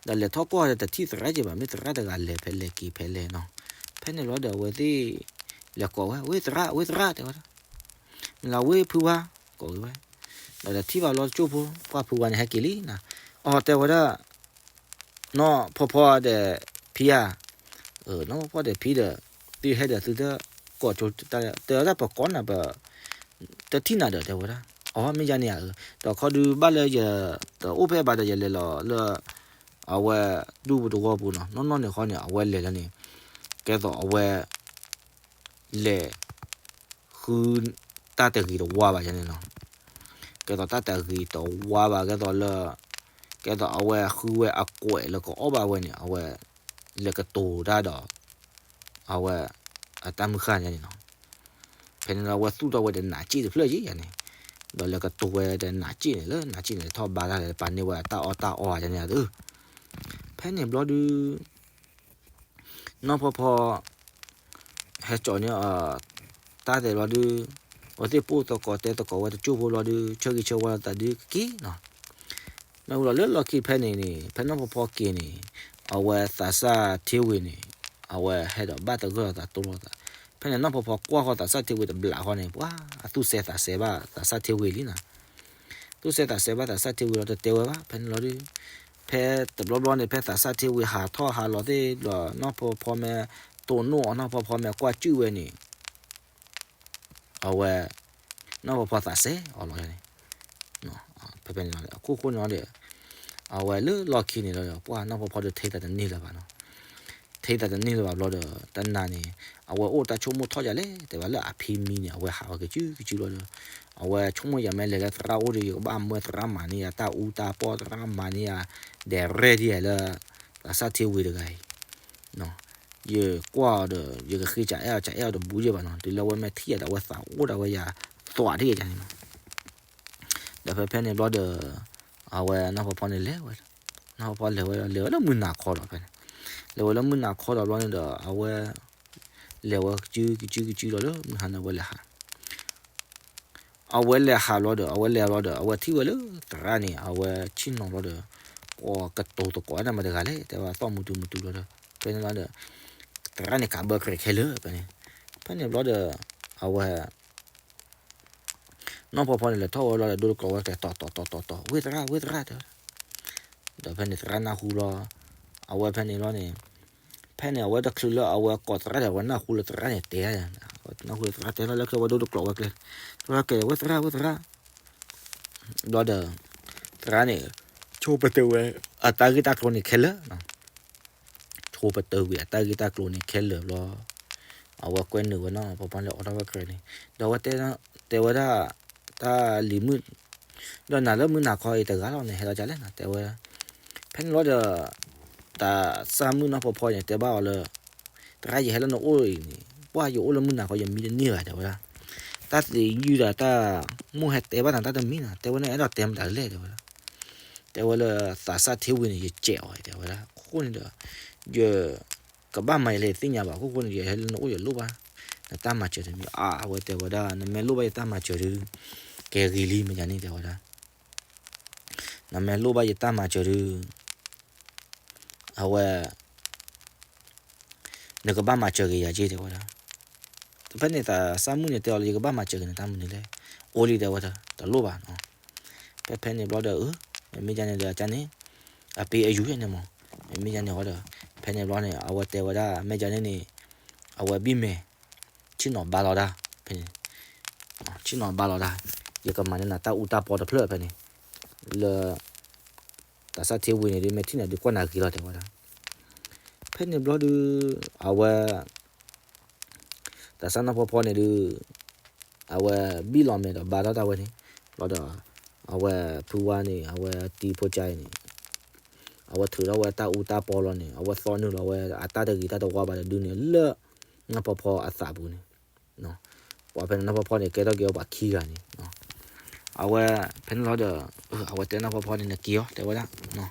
ဒီးလဲၤထီၣ်ကွၢ်ဒီးတထံၣ်သရၣ်က့ၤဘၣ် မ့ၢ်သရၣ်တဂၤလဲၤဖဲလဲၤက့ၤဖဲလဲၣ်နီၤ, ဖဲန့ၣ်ဘျီဒီးအဝဲသ့ၣ် လဲၤကိးဝဲ ဝ့ၢ်သရၣ် ဝ့ၢ်သရၣ် တဲဝဲဒၣ်, မ့ၢ်လၢဝ့ၢ်ဖုဝါ ကိးက့ၤဝဲ, ဒီးထံၣ်ဘၣ်လီၤတကၠိၢ်ဖိ ပှၢ်ဖုဝါန့ၣ်ဟဲက့ၤလံနီၤ, အီတဲဝဲဒၣ် နီၢ်ဖီဖီဒီးဖံဧါ, နီၢ်ဖီဖီဒီးဖံဒီး သုဟဲဒီးသုတကိးကၠိတၢ် တဲဝဲဒၣ်ပကိးနၤပ တထံၣ်နၤဒီးတဲဝဲဒၣ်, အီ မ့ၢ်ယါန့ၣ်ဧါ, ဒီးခီဒုဘၣ်လၢယတအိၣ်ဖဲဘၣ်ဒီးယလဲၤလီၤလၢ အဝဲဒူပူၤတဝီပူၤနီၤ, နီၢ်နီၢ်န့ၣ်ဃီန့ၣ် အဝဲလဲၤလၢန့ၣ် ကဲသိးအဝဲ လဲၤ ဃုတၢ်တဂ့ၤတဝါဘၣ်ယါန့ၣ်နီၤ, ကဲသိးတၢ်တဂ့ၤတဝါဘၣ် ကဲသိးလၢ ကဲသိးအဝဲဃုဝဲအကွဲးလၢကအီၣ်ဘၣ်ဝဲန့ၣ် အဝဲ လဲၤကတိၤတၢ်ဒီး အဝဲ အတၢ်မုၢ်ဃၢ်န့ၣ်န့ၣ်နီၤ, ဖဲန့ၣ်လီၤအဝဲသူၣ်ထီၣ်ဝဲဒီးနးစ့ၣ်တဖျၢၣ်ယါန့ၣ်, ဒီးလဲၤကတိၤဝဲဒီးနးစ့ၣ်န့ၣ် လၢနးစ့ၣ်န့ၣ်ထီၣ်ဘါတၢ်လဲၤပာ်န့ၢ်ဝဲအတၢ်အီၣ်တၢ်အီယါန့ၣ်ဧါ, ဖဲန့ၣ်ဘျီဒု နီၢ်ဖီဖီ ဟဲကၠီၤန့ၢ်အီၤ တၢ်သဲးဘျီဒု အဝဲသ့ၣ်ပိၢ်သကိးတဲသကိးဝဲတကၠိၢ်ဖိဘျီဒု ဆၢဂ့ၤဆၢဝါလိာ်သးဒုကက့ၤနီၤ, မ့ၢ်ဝံၤလီၤလၢလီၢ်ခံဖဲန့ၣ်န့ၣ် ဖဲနီၢ်ဖီဖီက့ၤန့ၣ် အဝဲသးစၢ်ထ့ဝ့ၤန့ၣ် အဝဲဟဲဒီးဘၣ်သဂၢၢ်လိာ်သးတိလိာ်သး, ဖဲန့ၣ်နီၢ်ဖီဖီကွၢ်ဃီသးစၢ်ထ့ဝ့ၤတဘျးဃီန့ၣ် ပှၤအသူၣ်စဲသးစဲဘၣ်သးစၢ်ထ့ဝ့ၤလံနီၤ သူၣ်စဲသးစဲဘၣ်သးစၢ်ထ့ဝ့ၤလီၤတတဲဝဲဘၣ် ဖဲန့ၣ်လီၤဒု ဖဲတဘျီဘျီန့ၣ် ဖဲသးစၢ်ထ့ဝ့ၤဟးထီၣ်ဟးလီၤသ့ၣ်ဒီး နီၢ်ဖီဖီမ့ၢ်တိၢ်နီၣ်အီၤ နီၢ်ဖီဖီမ့ၢ်ကွၢ်စုၣ်ဝဲန့ၣ် အဝဲ နီၢ်ဖီဖီသးစဲအီၤလီၤန့ၣ် ဖဲဖဲန့ၣ်လီၤ အခိၣ်ဃိန့ၣ်လီၤဒီး အဝဲလၢလီၢ်ခံန့ၣ်လီၤဒီး ပှၤနီၢ်ဖီဖီဒီးထဲသးတန့ၢ်လၢၤဘၣ်နီၤ ထဲသးတန့ၢ်လၢၤဘၣ်ဘျီဒီး တနၤန့ၣ် အဝဲအိၣ်တၢ်ဆိကမိၣ်ထီၣ်ယၤလဲၣ် တဲဝဲလၢအဖံမံန့ၣ် အဝဲဟးဝဲကစုကစုဘျီဒီး အဝဲဆိကမိၣ်ယၤမ့ၢ်လဲၤလၢသရၣ်အိၣ်ဒီး ယကဘၣ်မၢသရၣ်မၤန့ၢ်ယၤတၢ်အူတၢ်ပီၢ် သရၣ်မၤန့ၢ်ယၤ ဒီးရဲၣ်ဒ်ယၤလၢ သးစၢ်ထ့ဝ့ၤတဂၤအံၤ ယကွၢ်အီၤဒီး ယကဃ့စၢ်အဲၣ်အီၤ စၢ်အဲၣ်အီၤတဘူးယဲၢ်ဘၣ်နီၤ တုၤလၢအဝဲမ့ၢ်ထံၣ်ယၤဒီး အဝဲသးအိၣ်ဒီးဝဲယၤ သွးထံၣ်ယၤန့ၣ်နီၤ ဒီးဖဲဖဲန့ၣ်ဘျီဒီး အဝဲနီၢ်ဖီဖီန့ၣ်လဲၤဝဲ နီၢ်ဖီဖီလဲၤဝဲ လဲၤဝဲလၢမုၢ်နၤခီဒီးဖဲန့ၣ် လဲၤဝဲလၢမုၢ်နၤခီဒီးဘျီန့ၣ်ဒီး အဝဲ လဲၤဝဲကစုကစုကစုဒီးလၢမုၢ်ဟါန့ၣ် အဝဲလဲၤဟး အဝဲလဲၤဟးဘျီဒီး အဝဲလဲၤဘျီဒီး အဝဲထံၣ်ဝဲလၢသရၣ်န့ၣ် အဝဲဆ့ၣ်နီၤဘျီဒီး ကိးကတိၤသကိးဝဲဒၣ်မတၤတဂၤလဲၣ် တဲဝဲသီၣ်မုာ်တုၤမုာ်တုၤဘျီဒီး ဖဲန့ၣ်ဘျီဒီး သရၣ်န့ၣ်ကးဘၢကြဲးခဲလၢာ်ဖဲန့ၣ် ဖဲန့ၣ်ဘျီဒီး အဝဲ နီၢ်ဖီဖီန့ၣ် လဲၤထီၣ်ဝဲဘျီဒီး ဒိတကျိးဝဲကျဲ တီၤတီၤတီၤတီၤတီၤ ဝ့ၢ်သရၣ် ဝ့ၢ်သရၣ် တဲဝဲ ဒီးဖဲန့ၣ်သရၣ်နၢ်ဟူလီၤ အဝဲဖဲန့ၣ်ဘျီန့ၣ် ဖဲန့ၣ် အဝဲတချုးလၢအဝဲကိးသရၣ်ဒီး အဝဲနၢ်ဟူလၢသရၣ်န့ၣ်တဲ နၢ်ဟူလၢသရၣ်တဲလီၤလၢခဲ အဝဲဒိတကျိးဝဲကျဲ ကျဲ ဝ့ၢ်သရၣ် ဝ့ၢ်သရၣ် ဘျီဒီး သ သရၣ်န့ၣ် ဆိပတုာ်ဝဲအတၢ်ဂ့ၢ်တၢ်ကျိၤန့ၣ်ခဲလၢာ်, ဆိပတုာ်ဝံၤအတၢ်ဂ့ၢ်တၢ်ကျိၤန့ၣ်ခဲလၢာ်ဘျီ, အဝဲကွဲနုာ်ဝဲနီၤ ဖီဖီလၢအီထီၣ်ဝဲခရၢၣ်န့ၣ် ဒီးအဝဲတဲ, တဲဝဲဒၣ်, တၢ်လံၤမုၣ်, ဒီးနၤလၢမုၢ်နၤခီအံၤတဂၤလီၤန့ၣ် ဟဲလီၤဒ်လဲၣ်နီၤ တဲဝဲဒၣ်. ဖဲန့ၣ်ဘျီဒီး တၢ်သရၣ်မုၣ်နီၢ်ဖီဖီန့ၣ် တဲဘၣ်အီၤလၢ သရၣ် ယဟဲလၢနအိၣ်အံၤန့ၣ် ပှၢ်ယအိၣ်လၢမုၢ်နၤခီ ယမံတန့ၢ်ဘၣ် တဲဝဲဒၣ်. တၢ်သ့ယုၢ်ဒီးတၢ်မိၢ်ဟဲတဲဘၣ်နၤတၢ်တမံၤနီၤ တဲဝဲန့ၣ် အဲၣ်ဒိးတဲမတၤလဲၣ် တဲဝဲဒၣ်. တဲဝဲလၢသးစၢ်ထ့ဝံၤန့ၣ် ယစဲးအီၤ တဲဝဲဒၣ်. အဃိန့ၣ်ဒီး ယကဘၣ်မၤယလဲၣ်ယသ့ၣ်ညါဘၣ် အဃိန့ၣ် ယဟဲလၢနအိၣ်ယလိၣ်ဘၣ် နတၢ်မၤစၢၤတမံၤ အါ အဝဲတဲဝဲဒၣ် နမ့ၢ်လိၣ်ဘၣ်ယတၢ်မၤစၢၤဒီး ကဲဂ့ၤလံ မ့ၢ်ယၤန့ၣ် တဲဝဲဒၣ်. နမ့ၢ်လိၣ်ဘၣ်ယတၢ်မၤစၢၤဒီး အဝဲ နကဘၣ်မၤစၢၤက့ၤယၤက့ တဲဝဲဒၣ်. ဖဲန့ၣ်သးစၢ်မုၣ်န့ၣ်တဲအီၤလၢ ယကဘၣ်မၤစၢၤက့ၤနတၢ်မနုၤလဲၣ်, အိၣ်လံ တဲဝဲဒၣ် တလိၣ်ဘၣ်နီၤ. ဖဲဖဲန့ၣ်ဘျီဒီး မ့ၢ်ဒ်န့ၣ်ဒီး ကန့ၣ် အပ့ၤအယူၤန့ၣ်မး, မ့ၢ်ဒ်န့ၣ်ဝဲဒီး ဖဲန့ၣ်ဘျီန့ၣ် အဝဲတဲဝဲဒၣ် မ့ၢ်ဒ်န့ၣ်န့ၣ် အဝဲဘံၣ်မဲာ် ဆ့ၣ်နီၤဘါလီၤဒၣ်, ဖဲန့ၣ် ဆ့ၣ်နီၤဘါလီၤဒၣ်, ယကမၤန့ၢ်နၤတၢ်အူတၢ်ပီတဖျၢၣ်ဖဲန့ၣ်, လၢ သးစၢ်ထ့ဝံၤန့ၣ်ဒ် မ့ၢ်ထံၣ်နၤဒုးကွၢ်နၤဂ့ၤလီၤ တဲဝဲဒၣ်. ဖဲန့ၣ်ဘျီဒုး အဝဲ သးစၢ်နီၢ်ဖီဖီန့ၣ်ဒုး အဝဲဘံၣ်လီၤမဲာ်ဒီးဘါထီၣ်တၢ်ဝဲန့ၣ်, ဘျီဒီး အဝဲဖုဝါန့ၣ် အဝဲတံၤဖိကါအံၤန့ၣ် အဝဲထုးထီၣ်ဝဲတၢ်အူတၢ်ပီလီၤန့ၣ် အဝဲသီနုာ်လီၤဝဲအတၢ်တဂ့ၤတၢ်တဝါဘၣ်တဒုန့ၣ် လၢနီၢ်ဖီဖီအသးပူၤန့ၣ် ပှၤဖဲန့ၣ်နီၢ်ဖီဖီန့ၣ် ကဲထီၣ်က့ၤအီၤပှၤခံဂၤန့ၣ်, အဝဲ ဖဲန့ၣ်လီၤဒီး အဝဲတဲနီၢ်ဖီဖီန့ၣ် နက့ၤအီၤ တဲဝဲဒၣ်, လီၢ်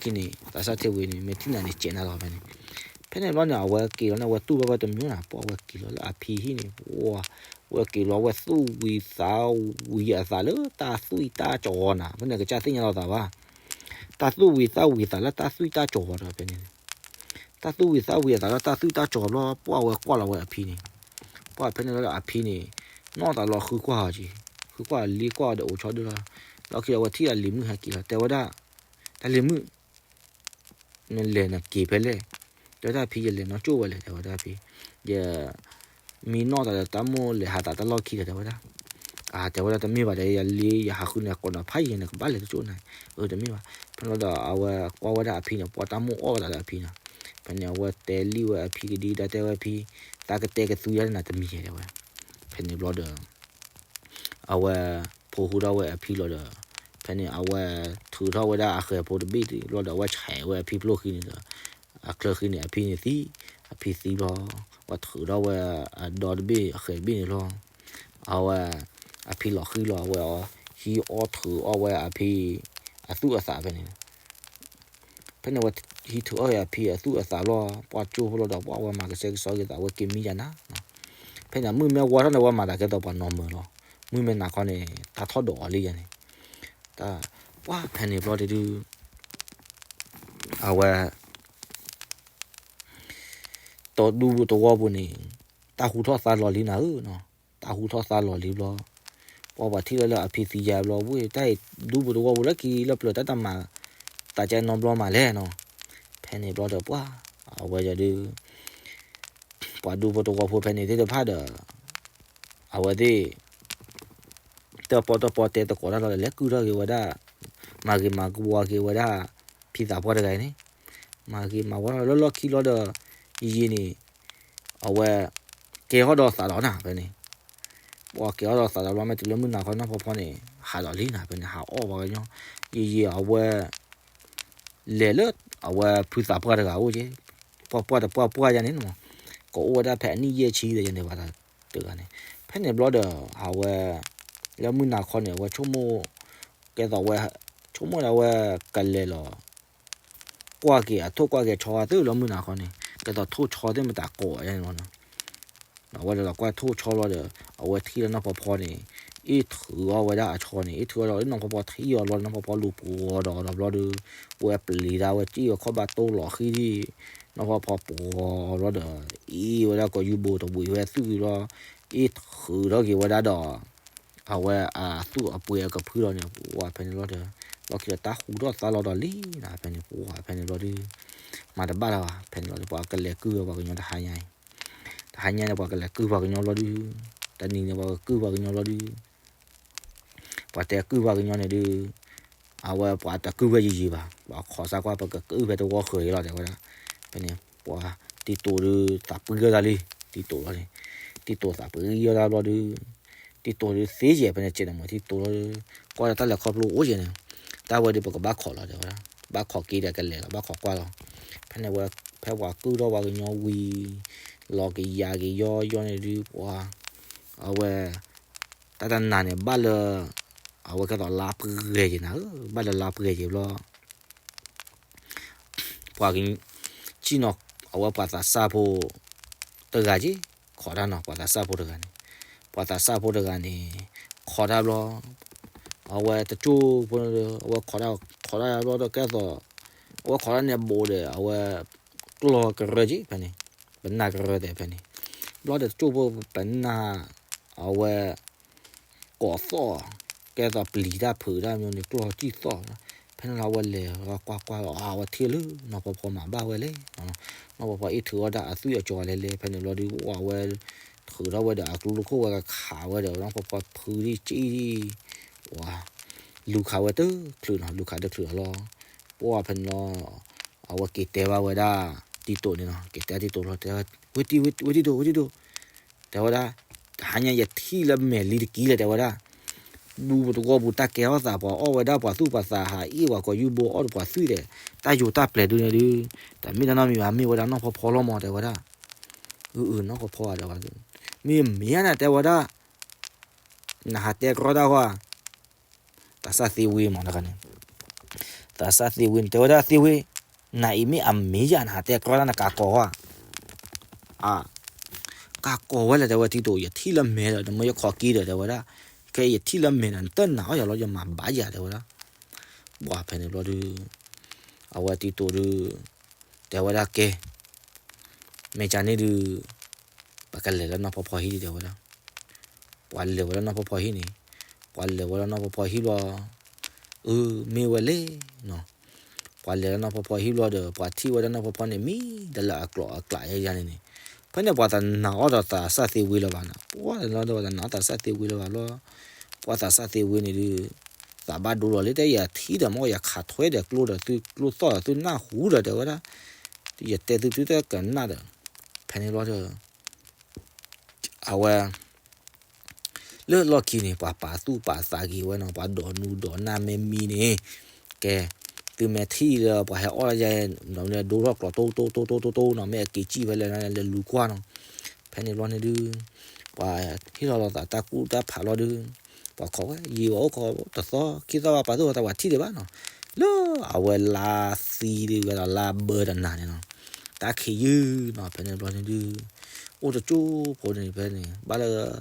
ခံန့ၣ် သးစၢ်ထ့ဝံၤန့ၣ် မ့ၢ်ထံၣ်နၤန့ၣ် စဲးနၤလီၤဖဲန့ၣ်, ဖဲန့ၣ်ဘျီန့ၣ် အဝဲက့ၤလီၤန့ၣ် အဝဲတူၢ်ဘၣ်ဝဲတမံၤနၤ ပှၤဝဲက့ၤလီၤလၢအဖံဟံၣ်န့ၣ် ဝဲက့ၤလီၤဝဲသူၣ်ဝံၤသးဝံၤအသးလၢတၢ်သွံၣ်တၢ်ကၠီၤနၤ ဖဲန့ၣ်ကစၢ်သ့ၣ်ညါလီၤသးဘၣ်, တၢ်သူၣ်ဝံၤသးဝံၤသးလၢတၢ်သွံၣ်တၢ်ကၠီၤဒီးဖဲန့ၣ် တၢ်သူၣ်ဝံၤသးဝံၤအသးလၢတၢ်သွံၣ်တၢ်ကၠီၤဘျီ ပှၢ်ဝဲကွၢ်လီၤဝဲအဖံန့ၣ်, ပှၢ်ဖဲန့ၣ်လီၤဒီးအဖံန့ၣ် နီၢ်သးလီၤဃုကွၢ်အီၤက့ၤ, ဃုကွၢ်လံကွၢ်အီၤဒီးအိၣ်ဆီဒုလီၤ, လီၢ်ခံအဝဲထံၣ်အလံၤမုၣ်ဟဲက့ၤလီၤ တဲဝဲဒၣ်, တၢ်လံၤမုၣ် နလဲၤနက့ၤဖဲလဲၣ်, တဲဝဲဒၣ်အဖံ ယလဲၤနီၢ်ကၠိၣ်ဝဲလဲၣ် တဲဝဲဒၣ်အဖံ, ယ မံနီၢ်သးဒီးတၢ်မိၣ်လဲၤဟးသးတၢ်လီၢ်ခံဒီး တဲဝဲဒၣ်, အတဲဝဲဒၣ်တမ့ၢ်ဘၣ်ဒီး ယလံ ယဟးဃုန့ၣ် ကိးနီၤဖးယံၤန့ၣ် ကဘၣ်လဲၤတကၠိၣ်န့ၣ်, အၢ တမ့ၢ်ဘၣ်, ဖဲန့ၣ်လီၤဒီး အဝဲကွၢ်ဝဲဒၣ်အဖံန့ၣ် ပှၤတၢ်မိၣ်အီၣ်ဝဲသးဒီးအဖံန့ၣ်, ဖဲန့ၣ် အဝဲတဲလံဝဲအဖံကဒံကဒါ တဲဝဲအဖံ, သးကတဲကသွံဒၣ်နၤတမံၤယဲ တဲဝဲ, ဖဲန့ၣ်ဘျီဒီး အဝဲ ဖိဃူထီၣ်ဝဲအဖံလီၤဒီး ဖဲန့ၣ် အဝဲထုးထီၣ်ဝဲဒၣ်အဃဲၤဖိတဘ့ၣ်လီၤဒီး အဝဲဆဲးဝဲအဖံဖျိၣ်ဃံန့ၣ်ဒီး အချၢဃံန့ၣ် အဖံန့ၣ်သံ, အဖံသံလီၤ, အဝဲထုးထီၣ်ဝဲအဒီတဘ့ၣ်အဃဲၤတဘ့ၣ်န့ၣ်လီၤ, အဝဲ အဖံလီၤဃံလီၤ အဝဲအီၤ ဟံးအီၣ်ထုးအီၣ်ဝဲအဖံ အသူၣ်အသးဖဲန့ၣ် ဖဲန့ၣ် အဝဲဟံးထုးအီၣ်ဝဲအဖံအသူၣ်အသးလီၤ, ပှၤကၠိဖိလီၤဒီး ပှၤဝဲမၤကစဲကစီက့ၤသး အဝဲက့ၤမံယၤနၤ, ဖဲန့ၣ် မုၢ်မ့ၢ်ဝါထီၣ်န့ၣ် ဝဲမၤတၢ်ကဲသိးပှၤနီၢ်မၢၤလီၤ, မုၢ်မ့ၢ်နၤခီန့ၣ် တၢ်ထီၣ်ဒိးအီၤလံယၤန့ၣ်, တၢ် ပှၤဖဲန့ၣ်ဘျီဒုး အဝဲ တဒူပူၤတဝီပူၤန့ၣ် တၢ်ဟူထီၣ်သါလီၤလံနၤဧၢနီၤ, တၢ်ဟူထီၣ်သါလီၤလံဘျီ, ပှၤပှၤထံၣ်လၢလၢအဖံသံယါဘျီ ဝ့ၢ်တၢ်အံၤ ဒူပူၤတဝီပူၤလၢခံလၢပျၢၤတၢ်တမၤ သးကဲနီတဘျီမးလဲၣ်နီၤ, ဖဲန့ၣ်ဘျီဒီးပှၤ အဝဲဒုး ပှၤဒူဖိတဝီဖိဖဲန့ၣ်သ့ၣ်တဖၣ်ဒီး အဝဲသ့ၣ် တပီတပီတဲသကိးတၢ်လီၤဒီး လဲၤကုၢ်ထီၣ်က့ၤဝဲဒၣ် မၤဂ့ၤမၤဝါက့ၤဝဲဒၣ် ဖံသးပှၢ်တဂၤအံၤန့ၣ်, မၤဂ့ၤမၤဝါထီၣ်လၢလီၢ်ခံလီၤဒီး ယံာ်ယံာ်န့ၣ် အဝဲ ကဲထီၣ်ဒီးသးဒီးနၤဖဲန့ၣ်, ပှၤကဲထီၣ်ဒီးသးဒီးဘျီ မ့ၢ်တုၤလၢမုၢ်နၤခီနီၢ်ဖီဖီန့ၣ် ဟးလီၤလံနၤဖဲန့ၣ် ဟးအီၣ်ပှၤကညီ, ယံာ်ယံာ်အဝဲ လဲၤလၢ အဝဲဖုသးပှၢ်တဂၤအိၣ်က့, ပှၢ်ပှၢ်တပှၢ်ပှၢ်ယါန့ၣ် ကအိၣ်ဝဲဒၣ်ဖဲအနံၣ်ယဲၢ်ဆံဒီးယၤန့ၣ်ဘၣ်တဂၤန့ၣ်, ဖဲန့ၣ်ဘျီဒီး အဝဲ လၢမုၢ်နၤခီန့ၣ် အဝဲဆိကမိၣ် ကဲသိးဝဲ ဆိကမိၣ်ဒီးအဝဲကလဲၤလီၤ ကွၢ်က့ၤအထိၣ်ကွၢ်က့ၤဆီသ့ၣ်လၢမုၢ်နၤခီန့ၣ် ကဲသိးထိၣ်ဆီသ့ၣ်မတၤကိးယါန့ၣ်လီၤ. အဝဲလဲၤလီၤကွၢ်ထိၣ်ဆီလီၤဒီး အဝဲထံၣ်လၢနီၢ်ဖီဖီန့ၣ် အ့ၣ်ထုးအီၣ်ဝဲဒၣ်အဆီန့ၣ် အ့ၣ်ထုးအီၣ်ဒီး နီၢ်ဖီဖီထံၣ်အီၤလီၤဒီး နီၢ်ဖီဖီလူၤပှီၤဒီးအီၤဒီးဘျီဒီး ဝဲပျံၤဒၣ်ဝဲစံၣ်ဝဲခီၣ်ဘၣ်တိၢ်လီၤဃံၣ်ဒံၣ် နီၢ်ဖီဖီပှီၤလီၤဒီး အ့ၣ်ဝဲဒၣ်ကိးယူဘိတဝံၤဝဲသူၣ်လီၤ အ့ၣ်ထုးထီၣ်က့ၤဝဲဒၣ်ဒီး အဝဲအသူၣ်အပှ့ၤအကဖုလီၤန့ၣ် ပှၤဖဲန့ၣ်ဘျီဒီး လီၢ်ခံဒီးတၢ်ဟူထီၣ်သါလီၤဒီးလံနၤ ဖဲန့ၣ် ပှၤဖဲန့ၣ်ဘျီဒီး မၤတဘၣ်လၢၤဘၣ် ဖဲန့ၣ်ဘျီဒီး ပှၤကလဲၤကုၢ်ဝဲပှၤကညီတဟါညါအံၤ တဟါညါန့ၣ် ပှၤကလဲၤကုၢ်ပှၤကညီဘျီဒုး တနံၤန့ၣ် ပှၤကကုၢ်ပှၤကညီဘျီဒုး ပှၤတဲကုၢ်ပှၤကညီန့ၣ်ဒုး အဝဲပှၤတကုၢ်ဝဲယံာ်ယံာ်ဘၣ်, ပှၤခိးစၢ်ကွၢ် ပကကုၢ်ဖဲတဝီဃၢၤအံၤလီၤ တဲဝဲဒၣ်. ဖဲန့ၣ် ပှၤတံၤတိာ်ဒုးသးပှံၢ်အီၣ်တၢ်လံ, တံၤတိာ်လီၤန့ၣ်, တံၤတိာ်သးပှံၢ်အီၣ်တၢ်ဘျီဒုး, တံၤတိာ်ဒုးသ့ယဲၢ် ဖဲန့ၣ် စဲးန့ၣ်မ့ၢ်တံၤတိာ်လီၤဒုး, ကွၢ်ဒီးတၢ်လဲၤခီဖျိအိၣ်ယဲၢ်န့ၣ်, တၢ်ဝဲဒုးပကဘၣ်ခိးလီၤ တဲဝဲဒၣ်, ဘၣ်ခိးက့ၤဒီးကလဲၤလီၤ ဘၣ်ခိးကွၢ်လီၤ. ဖဲန့ၣ်ဝဲ ဖဲပှၤကုၢ်ထီၣ်ပှၤကညီဝံၤ လီၤကယၤက့ၤယီယီန့ၣ်ဒုး ပှၤ အဝဲ တၢ်တနၤန့ၣ် ဘၣ်လၢ အဝဲကဲသိးလါပှဲၤက့ၤနၤဧၢ, ဘၣ်လၢလါပှဲၤက့ၤဘျီ ပှၤက စံၣ်နီၤ အဝဲပှၤသးစၢ်ဖိတဂၤက့ၤ ခိးတၢ်နီၤ, ပှၤသးစၢ်ဖိတဂၤန့ၣ်, ပှၤသးစၢ်ဖိတဂၤန့ၣ် ခိးတၢ်ဘျီ အဝဲတကၠိၢ်ဖိန့ၣ် အဝဲခိးတၢ် ခိးတၢ်ဘျီဒီးကဲသိး အဝဲခိးတၢ်န့ၣ်ဘူးဒီး အဝဲ ကျီၢ်ကရၢက့ၤဖဲန့ၣ်, ပနၢ်ကရၢတဲဖဲန့ၣ်, ဘျီဒီးတကၠိၢ်ဖိပနၢ် အဝဲ ကိးသီၣ် ကဲသိးပျံၤတၢ်ဖုးတၢ်မ့ၢ်န့ၣ် ကျီၢ်စံၣ်သီၣ်, ဖဲန့ၣ်လီၤအဝဲလဲၤကွၢ်ကွၢ်လီၤ အဝဲထံၣ်လၢနီၢ်ဖီဖီမၤဘၣ်ဝဲလဲၣ်, နီၢ်ဖီဖီအ့ၣ်ထုးအီၣ်တၢ်အသွံၣ်အကၠီၤလဲၤလဲၤ ဖဲန့ၣ်ဘျီဒုး အဝဲ ထုးထီၣ်ဝဲဒီးအကျိခိၣ်ဝဲကခးဝဲဒီး နီၢ်ဖီဖီဖုဒ်ကၠံၣ်ဒ် လူၤခးဝဲတချုးနီၤ လူၤခးတချုးလီၤ. ပှၤဖဲန့ၣ်လီၤ အဝဲက့ၤတဲဘၣ်ဝဲဒၣ် တံၤတိာ်န့ၣ်နီၤ က့ၤတဲတံၤတိာ်လီၤ တဲဝဲ ဝ့ၢ်တံၤတိာ် ဝ့ၢ်တံၤတိာ် တဲဝဲဒၣ် တဟါညါယထံၣ်လၢမဲာ်လံတကံၢ်လၢၤ တဲဝဲဒၣ်, ဒူပတဝီပူၤတၢ်ကဲထီၣ်သး ပှၤအီၣ်ဝဲဒၣ်ပှၤသူၣ်ပှၤသးဟးအ့ၣ်ပှၤကိးယူၢ်ဘိအီၣ်ဒီးပှၤသွံၣ်ဒီး တၢ်ယိၤတၢ်ပျဲၤဒုန့ၣ်ဒုး တမ့ၢ်တၢ်နီတမံၤဘၣ် မ့ၢ်ဝဲဒၣ်နီၢ်ဖီဖီလီၤမး တဲဝဲဒၣ်. အၢ အၢ နီၢ်ဖီဖီဧါ တဲဝဲ, မ့ၢ်မ့ၢ်ဧါန့ၣ် တဲဝဲဒၣ် နဟးတဲကြီတၢ်ဃီဧါ သးစၢ်သ့ဝ့မးတခါန့ၣ်, သးစၢ်သ့ဝ့န့ၣ် တဲဝဲဒၣ်သ့ဝ့, နၤအံၤမ့ၢ်အမ့ၢ်ယၤ နဟးတဲကြီတၢ် နကးကီးဧါ, အါ, ကးကီးဝဲလဲၣ် တဲဝဲတံၤတိာ် ယထံၣ်လၢမဲာ်ဒီး နမ့ၢ်ယခီၣ်က့ၤဒီး တဲဝဲဒၣ်, ခဲယထံၣ်လၢမဲာ်ဒီး နတနာ်အီၣ်ယၤလီၤ ယမၤဘၣ်ယၤ တဲဝဲဒၣ်, ပှၤဖဲန့ၣ်ဘျီဒုး, အဝဲတံၤတိာ်ဒုး, တဲဝဲဒၣ်ကဲ မ့ၢ်ကန့ၣ်ဒုး, ပကလဲၤလၢနီၢ်ဖီဖီဟံၣ်ဒံး တဲဝဲဒၣ်, ပှၤလဲၤဝဲလၢနီၢ်ဖီဖီဟံၣ်န့ၣ်, ပှၤလဲၤဝဲလၢနီၢ်ဖီဖီဟံၣ်ဘျီ, အၢ မ့ၢ်ဝဲလဲၣ်နီၤ, ပှၤလဲၤလၢနီၢ်ဖီဖီဟံၣ်ဘျီဒီး ပှၤထံၣ်ဝဲဒၣ်နီၢ်ဖီဖီန့ၣ် မံဒီးလၢအကျိၤအကျဲယၤန့ၣ်န့ၣ်, ဖဲန့ၣ်ပှၤတနာ်အီၣ်ဒီးသးစၢ်သ့ဝ့လၢၤဘၣ်န့ၣ်, ပှၤတနာ်အီၣ်ဒီးသးစၢ်သ့ဝ့လၢၤဘၣ်ဘျီ, ပှၤသးစၢ်သ့ဝ့န့ၣ်ဒုး, သးဘၣ်ဒိလီၤလၢတဲ ယထံၣ်ဒီးမ့ၢ်ယခးထွဲဒီးကျိဒီးသုကျိသီၣ်ဒီးသုနၢ်ဟူဒီး တဲဝဲဒၣ်, ယတဲသုသုတကနၣ်ဒီး, ဖဲန့ၣ်ဘျီဒီး အဝဲ လၢလီၢ်ခံန့ၣ် ပှၤပာ်သူၣ်ပာ်သးက့ၤဝဲနီၤ, ပှၤဒိးနူဒိးနၢ်မ့ၢ်မံန့ၣ်, ကဲ, သုမ့ၢ်ထံၣ်လၢပှၤဟဲအီၣ်လၢယဲ, ဒိၣ်ထီၣ်ကျိးတိၢ်တိၢ်တိၢ်တိၢ်တိၢ်နီၤ, မ့ၢ်အက့ၤစံၣ်ဖဲလဲၣ်လဲၣ်လူၤကွၢ်နီၤ, ဖဲန့ၣ်ဘျီန့ၣ်ဒုး, ပှၤဟ့ၣ်လီၤလီၤသးတၢ်ကူၣ်တၢ်ဖးလီၤဒုး, ပှၤခိးဝဲ ယံာ်ဝဲအိၣ်ခိးတသီခံသီဘၣ် ပာ်သူၣ်ပာ်သး ပှၤထံၣ်ဒံးဘၣ်နီၤ, လၢအဝဲလါသံဒုးဝဲဒီးလါဘၢတနၤန့ၣ်နီၤ, တၢ်ခံးယုၢ်နီၤ ဖဲန့ၣ်ဘျီန့ၣ်ဒုး, အိၣ်တကၠိၢ်ဖိန့ၣ်ဖဲန့ၣ် ဘၣ်လၢ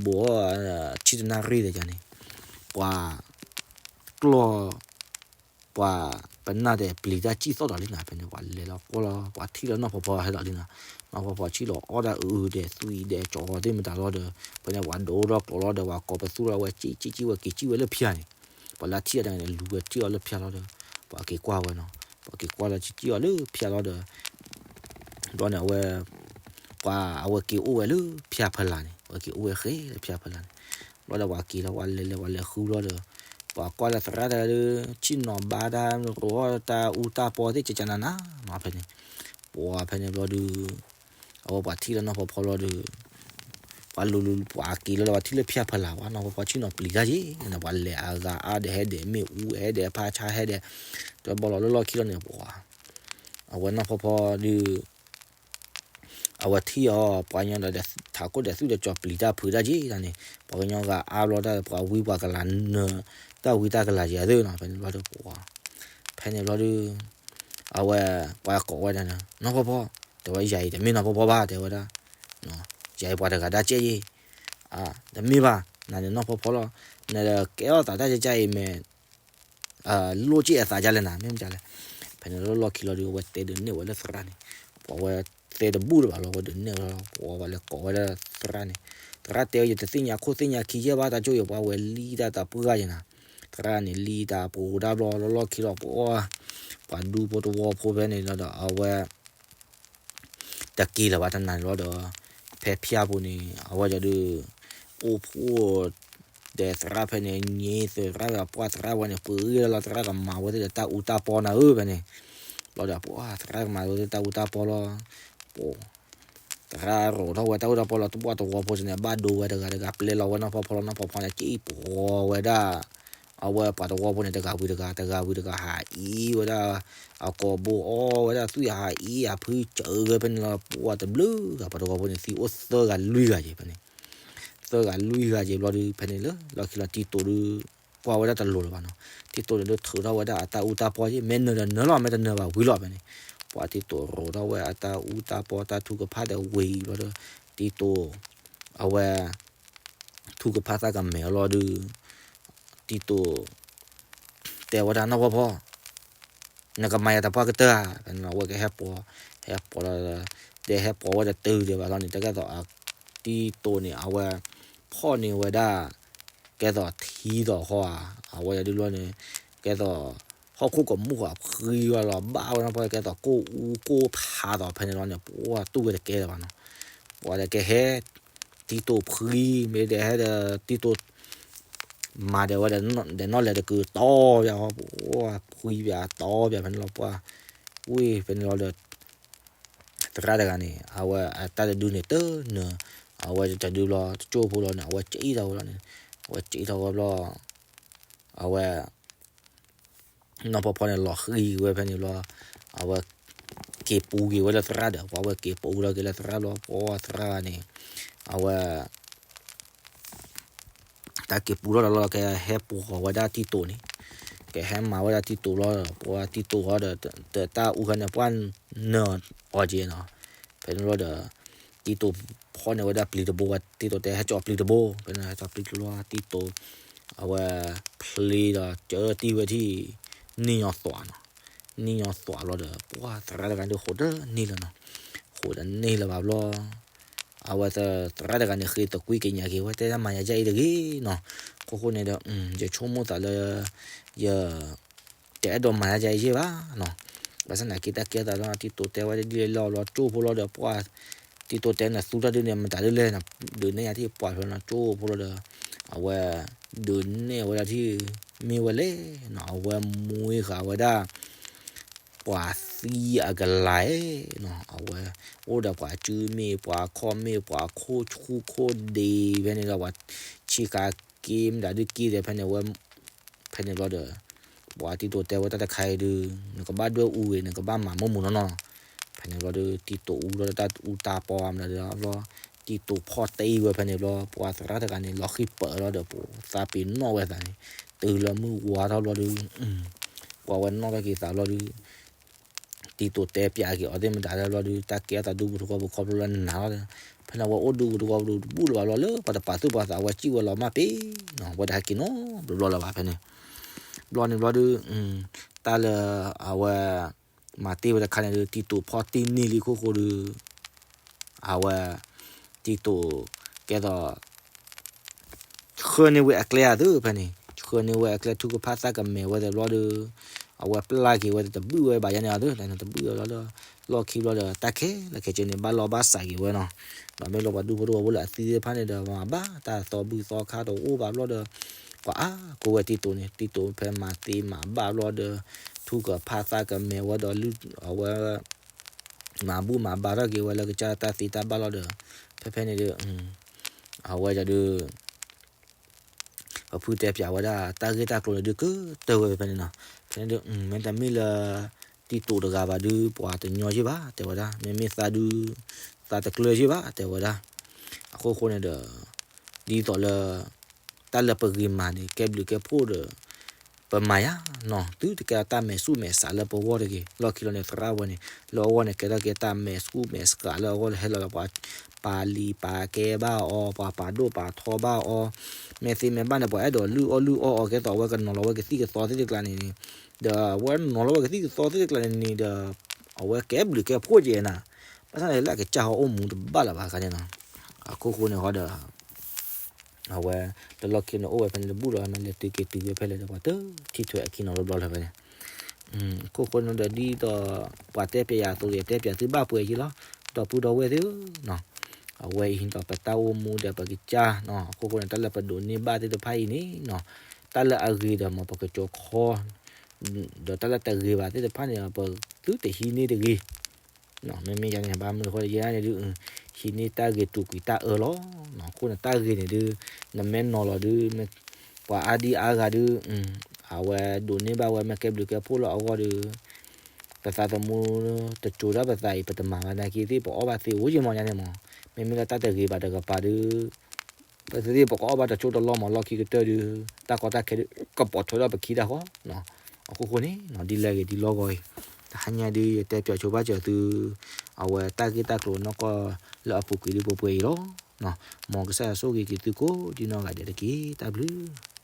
ဘူးအီၣ် ဆံတနၣ်ရံၣ်ဒီးယၤန့ၣ်, ပှၤ ကျီၢ် ပှၤပနၢ်ဒီးပျံၤတၢ်စံၣ်သီၣ်ဒီးလံနီၤ, ဖဲန့ၣ် ပှၤလဲၤလီၤကွၢ်လီၤ ပှၤထံၣ်လၢနီၢ်ဖီဖီဟဲဒီးလံနီၤ, နီၢ်ဖီဖီထံၣ်လီၤအီၣ်တၢ်အုးအုးဒီးသွံၣ်ဒီးကၠီသ့ၣ်မတၤလီၤဒီး ဖဲန့ၣ် ပှၤဒိၣ်ထီၣ်ကျိးလီၤဒီး ပှၤကိးပသူထီၣ်ဝဲ ကံကံကံဝဲက့ၤစံၣ်ဝဲလၢဖၠါန့ၣ်, ပှၤလၢထံၣ်အီၤတဂၤန့ၣ် လူၤဝဲထံၣ်အီၤလၢဖၠါလီၤဒီး ပှၤက့ၤကွၢ်ဝဲနီၤ, ပှၤက့ၤကွၢ်လီၤစံၣ်စံၣ်အီၤလၢဖၠါလီၤဒီး ဘျီန့ၣ် အဝဲ ပှၤအဝဲက့ၤအိၣ်ဝဲလၢဖၠါဖီလာ်န့ၣ် ပှၤက့ၤအိၣ်ဝဲဃဲလၢဖၠါဖီလာ်န့ၣ်, ဘျီဒီးပှၤက့ၤလီၤ ပှၤလဲၤလဲၤ ပှၤလဲၤဃုဘျီဒီး ပှၤကွၢ်လၢသရၣ်တဂၤဒီး ဆ့ၣ်နီၤဘါတၢ် ရိးအီၣ်တၢ်အူတၢ်ပီသ့ၣ် ကကနနၤနီၤ ဖဲန့ၣ်, ပှၤဖဲန့ၣ်ဘျီဒီး အဝဲပှၤထံၣ်လၢနီၢ်ဖီဖီဘျီဒီး ပှၤလူၤလူၤ ပှၤက့ၤလီၤလီၤ ပှၤထံၣ်လၢဖၠါဖီလာ် ပှၤနီၢ်ဖီဖီဆ့ၣ်နီၤပျံၤတၢ်က့ၤန့ၣ် ပှၤလဲၤအဂၤအါဒီး ဟဲဒီးမ့ၣ်အူ ဟဲဒီးဖါဆါ ဟဲဒီး တဘီလီၤလၢလီၢ်ခံလီၤန့ၣ် ပှၤ အဝဲနီၢ်ဖီဖီဒီး အဝဲထံၣ်အီၤ ပှၤကညီဒီး ထးခိၣ်ဒီးသူၣ်ဒီးကၠီၤပျံၤတၢ်ဖုးတၢ်က့ၤန့ၣ် ပှၤကညီဂၤအါဘျီတၢ် ပှၤဝံပှၤကလၤနၢၤ တၢ်ဝံတၢ်ကလၤက့ၤအသိးနီၤ ဖဲန့ၣ်ဘျီဒီးပှၤ ဖဲန့ၣ်ဘျီဒီး အဝဲ ပှၤကိးဝဲဒၣ်န့ၣ် နီၢ်ဖီဖီ တဲဝဲ ယၤအံၤတမ့ၢ်နီၢ်ဖီဖီဘၣ် တဲဝဲဒၣ် ယၤအံၤပှၤတဂၤဒၣ်ကဲယ့ၣ် တမ့ၢ်ဘၣ် နၤန့ၣ်နီၢ်ဖီဖီလီၤ နကဲထီၣ်သးတၢ်ကဲကဲအံၤမ့ၢ် လိၣ်က့ၣ်အသးဒ်လဲၣ်နၤ မ့ၢ်မတၤလဲၣ် ဖဲန့ၣ်လီၢ်လီၢ်ခံလီၤဒီး အဝဲတဲဒုးနဲၣ်ဝဲလၢသရၣ်န့ၣ် ပှၤဝဲတဲတဘူၣ်လၢၤဘၣ်လီၤ ဝဲဒုးနဲၣ်ဝဲလီၤ ပှၤဝဲလဲၤကိးဝဲဒၣ်သရၣ်န့ၣ် သရၣ်တဲဝဲ ယတသ့ၣ်ညါခိၣ်သ့ၣ်ညါခံယဲၢ်ဘၣ် တၢ်ကၠိယဲၢ် ပှၤဝဲလံတၢ်တပှၢ်ယဲၢ်နၤ သရၣ်န့ၣ် လံတၢ်ပှိၤဒၣ်ဘျီလီၢ်လီၢ်ခံလီၤ ပှၤ ပှၤဒူဖိတဝီဖိဖဲန့ၣ်လီၤဒီး အဝဲ တက့ၤလၢၤဘၣ်တနၤန့ၣ်လီၤဒီး ဖဲဖၠါပူၤန့ၣ် အဝဲဒၣ်ဒုး အိၣ်ဖှိၣ် ဒီးသရၣ်ဖဲန့ၣ် ညံသရၣ်ဝဲ ပှၢ်သရၣ်ဝဲန့ၣ် ပှ့ၤဂံၢ်လီၤ သရၣ်ကမၤဝဲသ့ၣ်ဒီးတၢ်အူတၢ်ပီနၤဧၢ ဖဲန့ၣ်, ဘျီဒီး ပှၢ်သရၣ်ကမၤဝဲသ့ၣ်တၢ်အူတၢ်ပီလီၤ, ပှၢ် သရၣ်ရိးထီၣ်ဝဲတၢ်အူတၢ်ပီလီၤ ပှၢ်သဝီဖိန့ၣ် ဘၣ်ဒိဝဲတဂၤတဂၤ ပျဲလီၤဝဲနီၢ်ဖီဖီလီၤ နီၢ်ဖီဖီန့ၣ် ကၠံၣ်ပှီၤဝဲဒၣ် အဝဲပှၤသဝီဖိန့ၣ် တဂၤဝံၤတဂၤ တဂၤဝံၤတဂၤ ဟးအံၤဝဲဒၣ် အကိာ်ဘိအီဝဲဒၣ်သွံၣ် ဟးအံၤအဖုစၢၤဂဲၤဖဲန့ၣ်လီၤ ပှၢ်တဘျုးဂၤ ပှၤသဝီဖိန့ၣ် သံအိၣ်သၢဂၤလွံၢ်ဂၤယဲၤဖဲန့ၣ် သၢဂၤလွံၢ်ဂၤယဲၤဘျီဒီး ဖဲန့ၣ်လၢ လီၢ်ခံလီၤ တံၤတိာ်ဒီး ကွၢ်ဝဲဒၣ်တလိၤလၢၤဘၣ်နီၤ, တံၤတိာ်န့ၣ်ဒုးထုးထီၣ်ဝဲဒၣ်အတၢ်အူတၢ်ပီယဲၤ မ့ၢ်နၢၤဒီးနၢၤလီၤ မ့ၢ်တနၢၤဘၣ်ဝံၤလီၤဖဲန့ၣ်, ပှၢ်တံၤတိာ်ရိးထီၣ်ဝဲအတၢ်အူတၢ်ပီ တၢ်ထုကဖၣ်ဒီးဝံၤဘျီဒီး တံၤတိာ် အဝဲ ထုကဖၣ်သးကမဲာ်အီၤလီၤဒီး တံၤတိာ် တဲဝဲဒၣ်နီၢ်ဖီဖီ နကမၤယၤတပှၢ်ကတၢၢ်ဧါ, ဖဲန့ၣ်လီၤ အဝဲကဟဲပိာ်, ဟဲပိာ်လီၤ, တဲဟဲပိာ်ဝဲဒီးတုၤဒံးဘၣ်လီၤန့ၣ် တၢ်ကဲသိး တံၤတိာ်န့ၣ် အဝဲ ဖီၣ်န့ၢ်ဝဲဒၣ် ကဲသိးထံသိးဃီဧါ, အဝဲဒၣ်ဒုးလီၤန့ၣ် ကဲသိး ဟီၣ်ခိၣ်ကမူၣ်ဃီဖှံဝဲလီၤ ဘၣ်ဝဲနီၢ်ဖီ ကဲသိးကိၢ်အူကိၢ်ဖးသိးဖဲန့ၣ်လီၤန့ၣ် ပှၢ်တူၢ်ဝဲတကဲလၢၤဘၣ်နီၤ, ပှၢ်ဒီးကဟဲ တံၤတိာ်ဖှံ မ့ၢ်ဒီးဟဲဒီးတံၤတိာ် မၤဒီးဝဲဒီး နီၢ်လဲၤတကုၤတီပၠးဃီ ပှၢ်ဖှံပၠးတီပၠးဖဲန့ၣ်လီၤ ပှၢ် ဝံၤဖဲန့ၣ်လီၤဒီး သရၣ်တဂၤန့ၣ် အဝဲအတၢ်တဒုန့ၣ်တနၢၤ, အဝဲတဒုဘျီ တကၠိၢ်ဖိလီၤန့ၣ် အဝဲကၠံၣ်ထီၣ်ဝဲလီၤန့ၣ်, အဝဲကၠံၣ်ထီၣ်ဝဲဘျီ အဝဲ နီၢ်ဖီဖီန့ၣ် လီၤဃံၤဝဲဖဲန့ၣ်ဘျီ, အဝဲ က့ၤပူၤက့ၤဝဲလၢသရၣ်ဒီး ပှၤဝဲက့ၤပူၤထီၣ်က့ၤလၢသရၣ်ဘျီ ပှၢ်သရၣ်န့ၣ် အဝဲ တၢ်က့ၤပူၤထီၣ်ဒီးလီၤ ကဟဲပိာ်ဃီၤဝဲဒၣ်တံၤတိာ်န့ၣ်, ကဟဲမၤဝဲဒၣ်တံၤတိာ်လီၤ, ပှၢ်တံၤတိာ်ဃီဒီး တၢ်အူခါန့ၣ် ပှၢ်နၢၤအီၤက့ၤနီၤ, ဖဲန့ၣ်လီၤဒီး တံၤတိာ်ဖီၣ်န့ၢ်ဝဲဒၣ်ပျံၤတဘိ တံၤတိာ်တဲဟဲကၠီပျံၤတဘိ ဖဲန့ၣ်ဟဲကၠီပျံၤတဘိ တံၤတိာ် အဝဲ ဖျ့ဒီးကၢတံၢ်ဝဲထံၣ် နံၣ်ညီသွးနီၤ, နံၣ်ညီသွးလီၤဒီး ပှၢ်သရၣ်တဂၤဒုးဃိးတန့ၢ်လၢၤနီၤ, ဃိးတန့ၢ်လၢၤဘၣ်ဘျီ အဝဲသရၣ်တဂၤန့ၣ် ဃ့သကွံၢ်ကညးက့ၤဝဲ တဲဒၣ်မၤယၤဒ်အံၤတဂ့ၤနီၤ, အခိၣ်ဃိန့ၣ်ဒီး ယဆိကမိၣ်သးလၢ ယ တအဲၣ်ဒိးမၤယၤဒ်အံၤယဲၢ်ဘၣ်နီၤ, ဘၣ်ဆၣ်သနာ်က့တၢ်ကဲသးဒီး တံၤတိာ်တဲဝဲဒ်လဲၣ်လီၤဘျီ ကၠိၢ်ဖိလီၤဒီး ပှၢ် တံၤတိာ်တဲနသူတၢ်ဒုးန့ၣ် မတၤဒ်လဲၣ်နီၤ, ဒုးနဲၣ်ယၤထံၣ်ပှၢ်ဖျိနီၤ ကၠိၢ်ဖိလီၤဒီး အဝဲ ဒုးနဲၣ်ဝဲဒၣ်ထံၣ် မ့ၢ်ဝဲလဲၣ်နီၤ, အဝဲမွ့ဃာ်ဝဲဒၣ် ပှၤသံအကလၤနီၤ, အဝဲ အိၣ်ဒီးပှၤစုမ့ၢ် ပှၤခီၣ်မ့ၢ် ပှၤခိၣ်ဆူၣ်ခိၣ်ဒ့ဖဲန့ၣ်ဒီး ပှၤဆံးဃာ်က့မတၤဒုးက့ဒီး ဖဲန့ၣ်ဝဲ ဖဲန့ၣ်ဘျီဒီး ပှၤတံၤတိာ်တဲဝဲတၢ်တခါအံၤဒုး နကဘၣ်ဒွဲၣ်အူဂ့ၤ နကဘၣ်မၤမုာ်မုာ်နီၢ်နီၢ်, ဖဲန့ၣ်ဘျီဒီး တံၤတိာ်အူလီၤတၢ်အူတၢ်ပီမတၤဒုးဘျီ တံၤတိာ်ဖီၣ်တ့ၢ်ဝဲဖဲန့ၣ်ဘျီ ပှၤသရၣ်တဂၤန့ၣ်လီၤဃံပၢၢ်လီၤဒီး ပသးပ့ၤနီၣ်ဝဲသးန့ၣ် တုၤလၢမုၢ်ဝါထီၣ်ဘျီဒုး ပှၤဝဲနီၣ်ထီၣ်က့ၤသးဘျီဒုး တံၤတိာ်တဲပၠးက့ၤအီၤသ့ၣ်မတၤလၢဘျီဒုး တၢ်ကဲအသးဒူပူၤသဝီပူၤခီဖျိလၢနၤလီၤဒီး ဖဲန့ၣ်အဝဲအိၣ်ဒူပူၤသဝီပူၤတဘူၣ်လၢၤဘၣ်ဘျီလၢ ပှၤတပာ်သူၣ်ပာ်သးအဝဲစံၣ်ဝဲလီၤမၢ်ပ့ၤနီၤ အဝဲတဟဲက့ၤနီတဘျီဘျီလၢၤဘၣ်ဖဲန့ၣ် ဘျီန့ၣ်ဘျီဒုး တၢ်လၢအဝဲ မၤတ့ၢ်ဝဲတခါန့ၣ်ဒုး တံၤတိာ်ဖီၣ်တ့ၢ်န့ၢ်လံခိၣ်ဃိဒုး အဝဲ တံၤတိာ် ကဲသိး ဆှၢန့ၢ်ဝဲအကျဲဧါသုဖဲန့ၣ် ဆှၢန့ၢ်ဝဲအကျဲ ထုကဖၣ်သးကမဲာ်ဝဲသ့ၣ်ဘျီဒီး အဝဲပျၢ်က့ၤဝဲသ့ၣ်တဘုၣ်ဝဲဘၣ်ယါန့ၣ်ဧါသု တဘုၣ်ဝဲဘျီဒီး လီၢ်ခံဘျီဒီး တၢ်ခဲလၢာ်ခဲဆ့န့ၣ် ဘၣ်လီၢ်ဘၣ်စးက့ၤဝဲနီၤ ဒီးမ့ၢ်လီၤပှၤဒူဖိတဝီဖိလၢအသံသ့ၣ်တဖၣ်န့ၣ်ဒီး မၤဘၣ်တၢ်သီဘုၣ်သီခါတအိၣ်ဘၣ်ဘျီဒီး ပှၤအါကိးဝဲတံၤတိာ်န့ၣ် တံၤတိာ်ဖဲမၤသ့မၤဘၣ်ဘျီဒီး ထုကဖၣ်သးကမဲာ်ဝဲဒီး အဝဲ မၤဘူၣ်မၤဘါထီၣ်က့ၤဝဲလၢကစၢ်တၢ်သ့တၢ်ဘၣ်လီၤဒီး ဖဲဖဲန့ၣ်ဒီး အဝဲဒၣ်ဒီး ပဖုတဲပၠးဝဲဒၣ် တၢ်ဂ့ၢ်တၢ်ကျိၤန့ၣ်ဒုးကတၢၢ်ဝဲဖဲန့ၣ်နီၤ ဖဲန့ၣ်ဒီး မ့တမ့ၢ်လၢ တံၤတိာ်တဂၤဘၣ်ဒုး ပှၤတညီယ့ၢ်ဘၣ် တဲဝဲဒၣ် မ့မ့ၢ်သးဒုး သးတကျၢၢ်ယ့ၢ်ဘၣ် တဲဝဲဒၣ် အခိၣ်ဃိန့ၣ်ဒီး ဒ်သိးလၢ တၢ်လၢပဂ့ၤမၤန့ၣ် ကဲဘျုးကဲဖှိၣ်ဒီး ပမၤယါနီၤ သုတကဲတၢ်မဲာ်ဆူၣ်မဲာ်ဆးလၢပဂီၢ်တဂ့ၤ လီၢ်ခံလီၤန့ၣ် သရၣ်ဝဲန့ၣ် လၢအဂီၢ်န့ၣ် ကဲထီၣ်က့ၤတၢ်မဲာ်ဆူၣ်မဲာ်ဆးလၢအဂီၢ်လၢဟဲလီၤလၢပှၤ ပာ်လံာ်ပာ်ကဲဘၣ်အီၤ ပှၤပာ်ဒိၣ်ပာ်ထီဘၣ်အီၤ မ့ၢ်သ့မ့ၢ်ဘၣ်န့ၣ် ပှၤအဲၣ်ဒိးလုၢ်အီၣ်လုၢ်အီအီၤ ကဲသိးအဝဲကနီၤလီၤဝဲကသံၣ်ကသီသ့ၣ်တကျါန့ၣ် ဒီးအဝဲနီၤလီၤဝဲကသံၣ်ကသီသ့ၣ်တကျါန့ၣ်န့ၣ်ဒီး အဝဲကဲဘျုးကဲဖှိၣ်က့ၤနၤ ဘၣ်ဆၣ်န့ၣ်လၢအကစၢ်ဟီအိၣ်မူတဘၣ်လၢၤဘၣ်ခါန့ၣ်နီၤ အခိၣ်ဃိန့ၣ်ဟီဒီး အဝဲ တလီၢ်ခံန့ၣ်အိၣ်ဝဲဖဲန့ၣ်တဘူၣ်လီၤ မ့ၢ်လဲၤတုၤက့ၤတုၤဝဲဖဲလဲၣ်ဒီး ပှၤတထံၣ်ထွဲအခံနီၤလီၤဘျီလၢၤဖဲန့ၣ် အခိၣ်ဃိန့ၣ်ဒီးဒ်သိး ပှၤတဲပၠးယၤအသိးဒီး ယတဲပၠးသုဘၣ်ပှဲၤက့ၤလီၤ ဒီပုၢ်ဒီဝဲၢ်သ့ၣ်ဧၢနီၤ အဝဲအံၤဒီးပတၢ်အိၣ်မူဒီးပကစၢ်နီၤ, အခိၣ်ဃိန့ၣ် တၢ်လၢပဒိးန့ၢ်ဘၣ်သ့ၣ်တဖၣ်အံၤန့ၣ်နီၤ, တၢ်လၢအဂ့ၤဒီးမ်ပကကၠီၤခီ, ဒီးတၢ်လၢတဂ့ၤဘၣ်သ့ၣ်တဖၣ်န့ၣ် ပသုတဟံးန့ၢ်တဂ့ၤ မ့မ့ၢ်ယၤန့ၣ် ဘၣ်မနုၤအဃိယဲဒၣ်န့ၣ်ဒုး, ဟံးန့ၢ်တၢ်ဂ့ၤတူာ်ကွံာ်တၢ်အၢလီၤ. အဃိန့ၣ် တၢ်ဂ့ၤန့ၣ်ဒုး, နမ့ၢ်နီၤလီၤဒုး, ပှၤအါဒံအါဂၤဒုး, အဝဲဒိးန့ၢ်ဘၣ်ဝဲမ့ၢ်ကဲဘျုးကဲဖှိၣ်လၢအဂီၢ်ဒီး, ပသးသမူတစိၤဒၣ်ပသးအံၤ ပတမၤဘၣ်နာ်က့သ့ၣ် ပအီၣ်ဘၣ်သ့အိၣ်ယဲမီၢ်ညါန့ၣ်မီၢ်, မ့မ့ၢ်လၢတၢ်တဂ့ၤဘၣ်တကပၤဒုး ပသ့ၣ်သ့ၣ်ပကအီၣ်ဘၣ်တစိၢ်တလီၢ်မီၢ် လီၢ်ခံကတၢၢ်ဒုး, တၢ်ကီတၢ်ခဲဒုး ကပိာ်ထွဲဒီးပခံတၢ်ဃီ, အခိၣ်ဃိန့ၣ် ဒ်လဲၣ်ဂ့ၤဒ်လီၢ်ဂီၤအံၤ, တဟါညါဒုး ယတဲပၠးဆိဘၣ်စၢၤသု, အဝဲတၢ်ဂ့ၢ်တၢ်ကျိၤနီၢ်ကီၢ်လၢအပူၤကွံာ်ဒုးပှဲၤပှဲၤအံၤလီၤ. မ်ကစၢ်ယွၤဆိၣ်ဂ့ၤက့ၤသုကိးဒံနီၢ်ဂၤဒဲးတက့ၢ်. တၢ်ဘျုး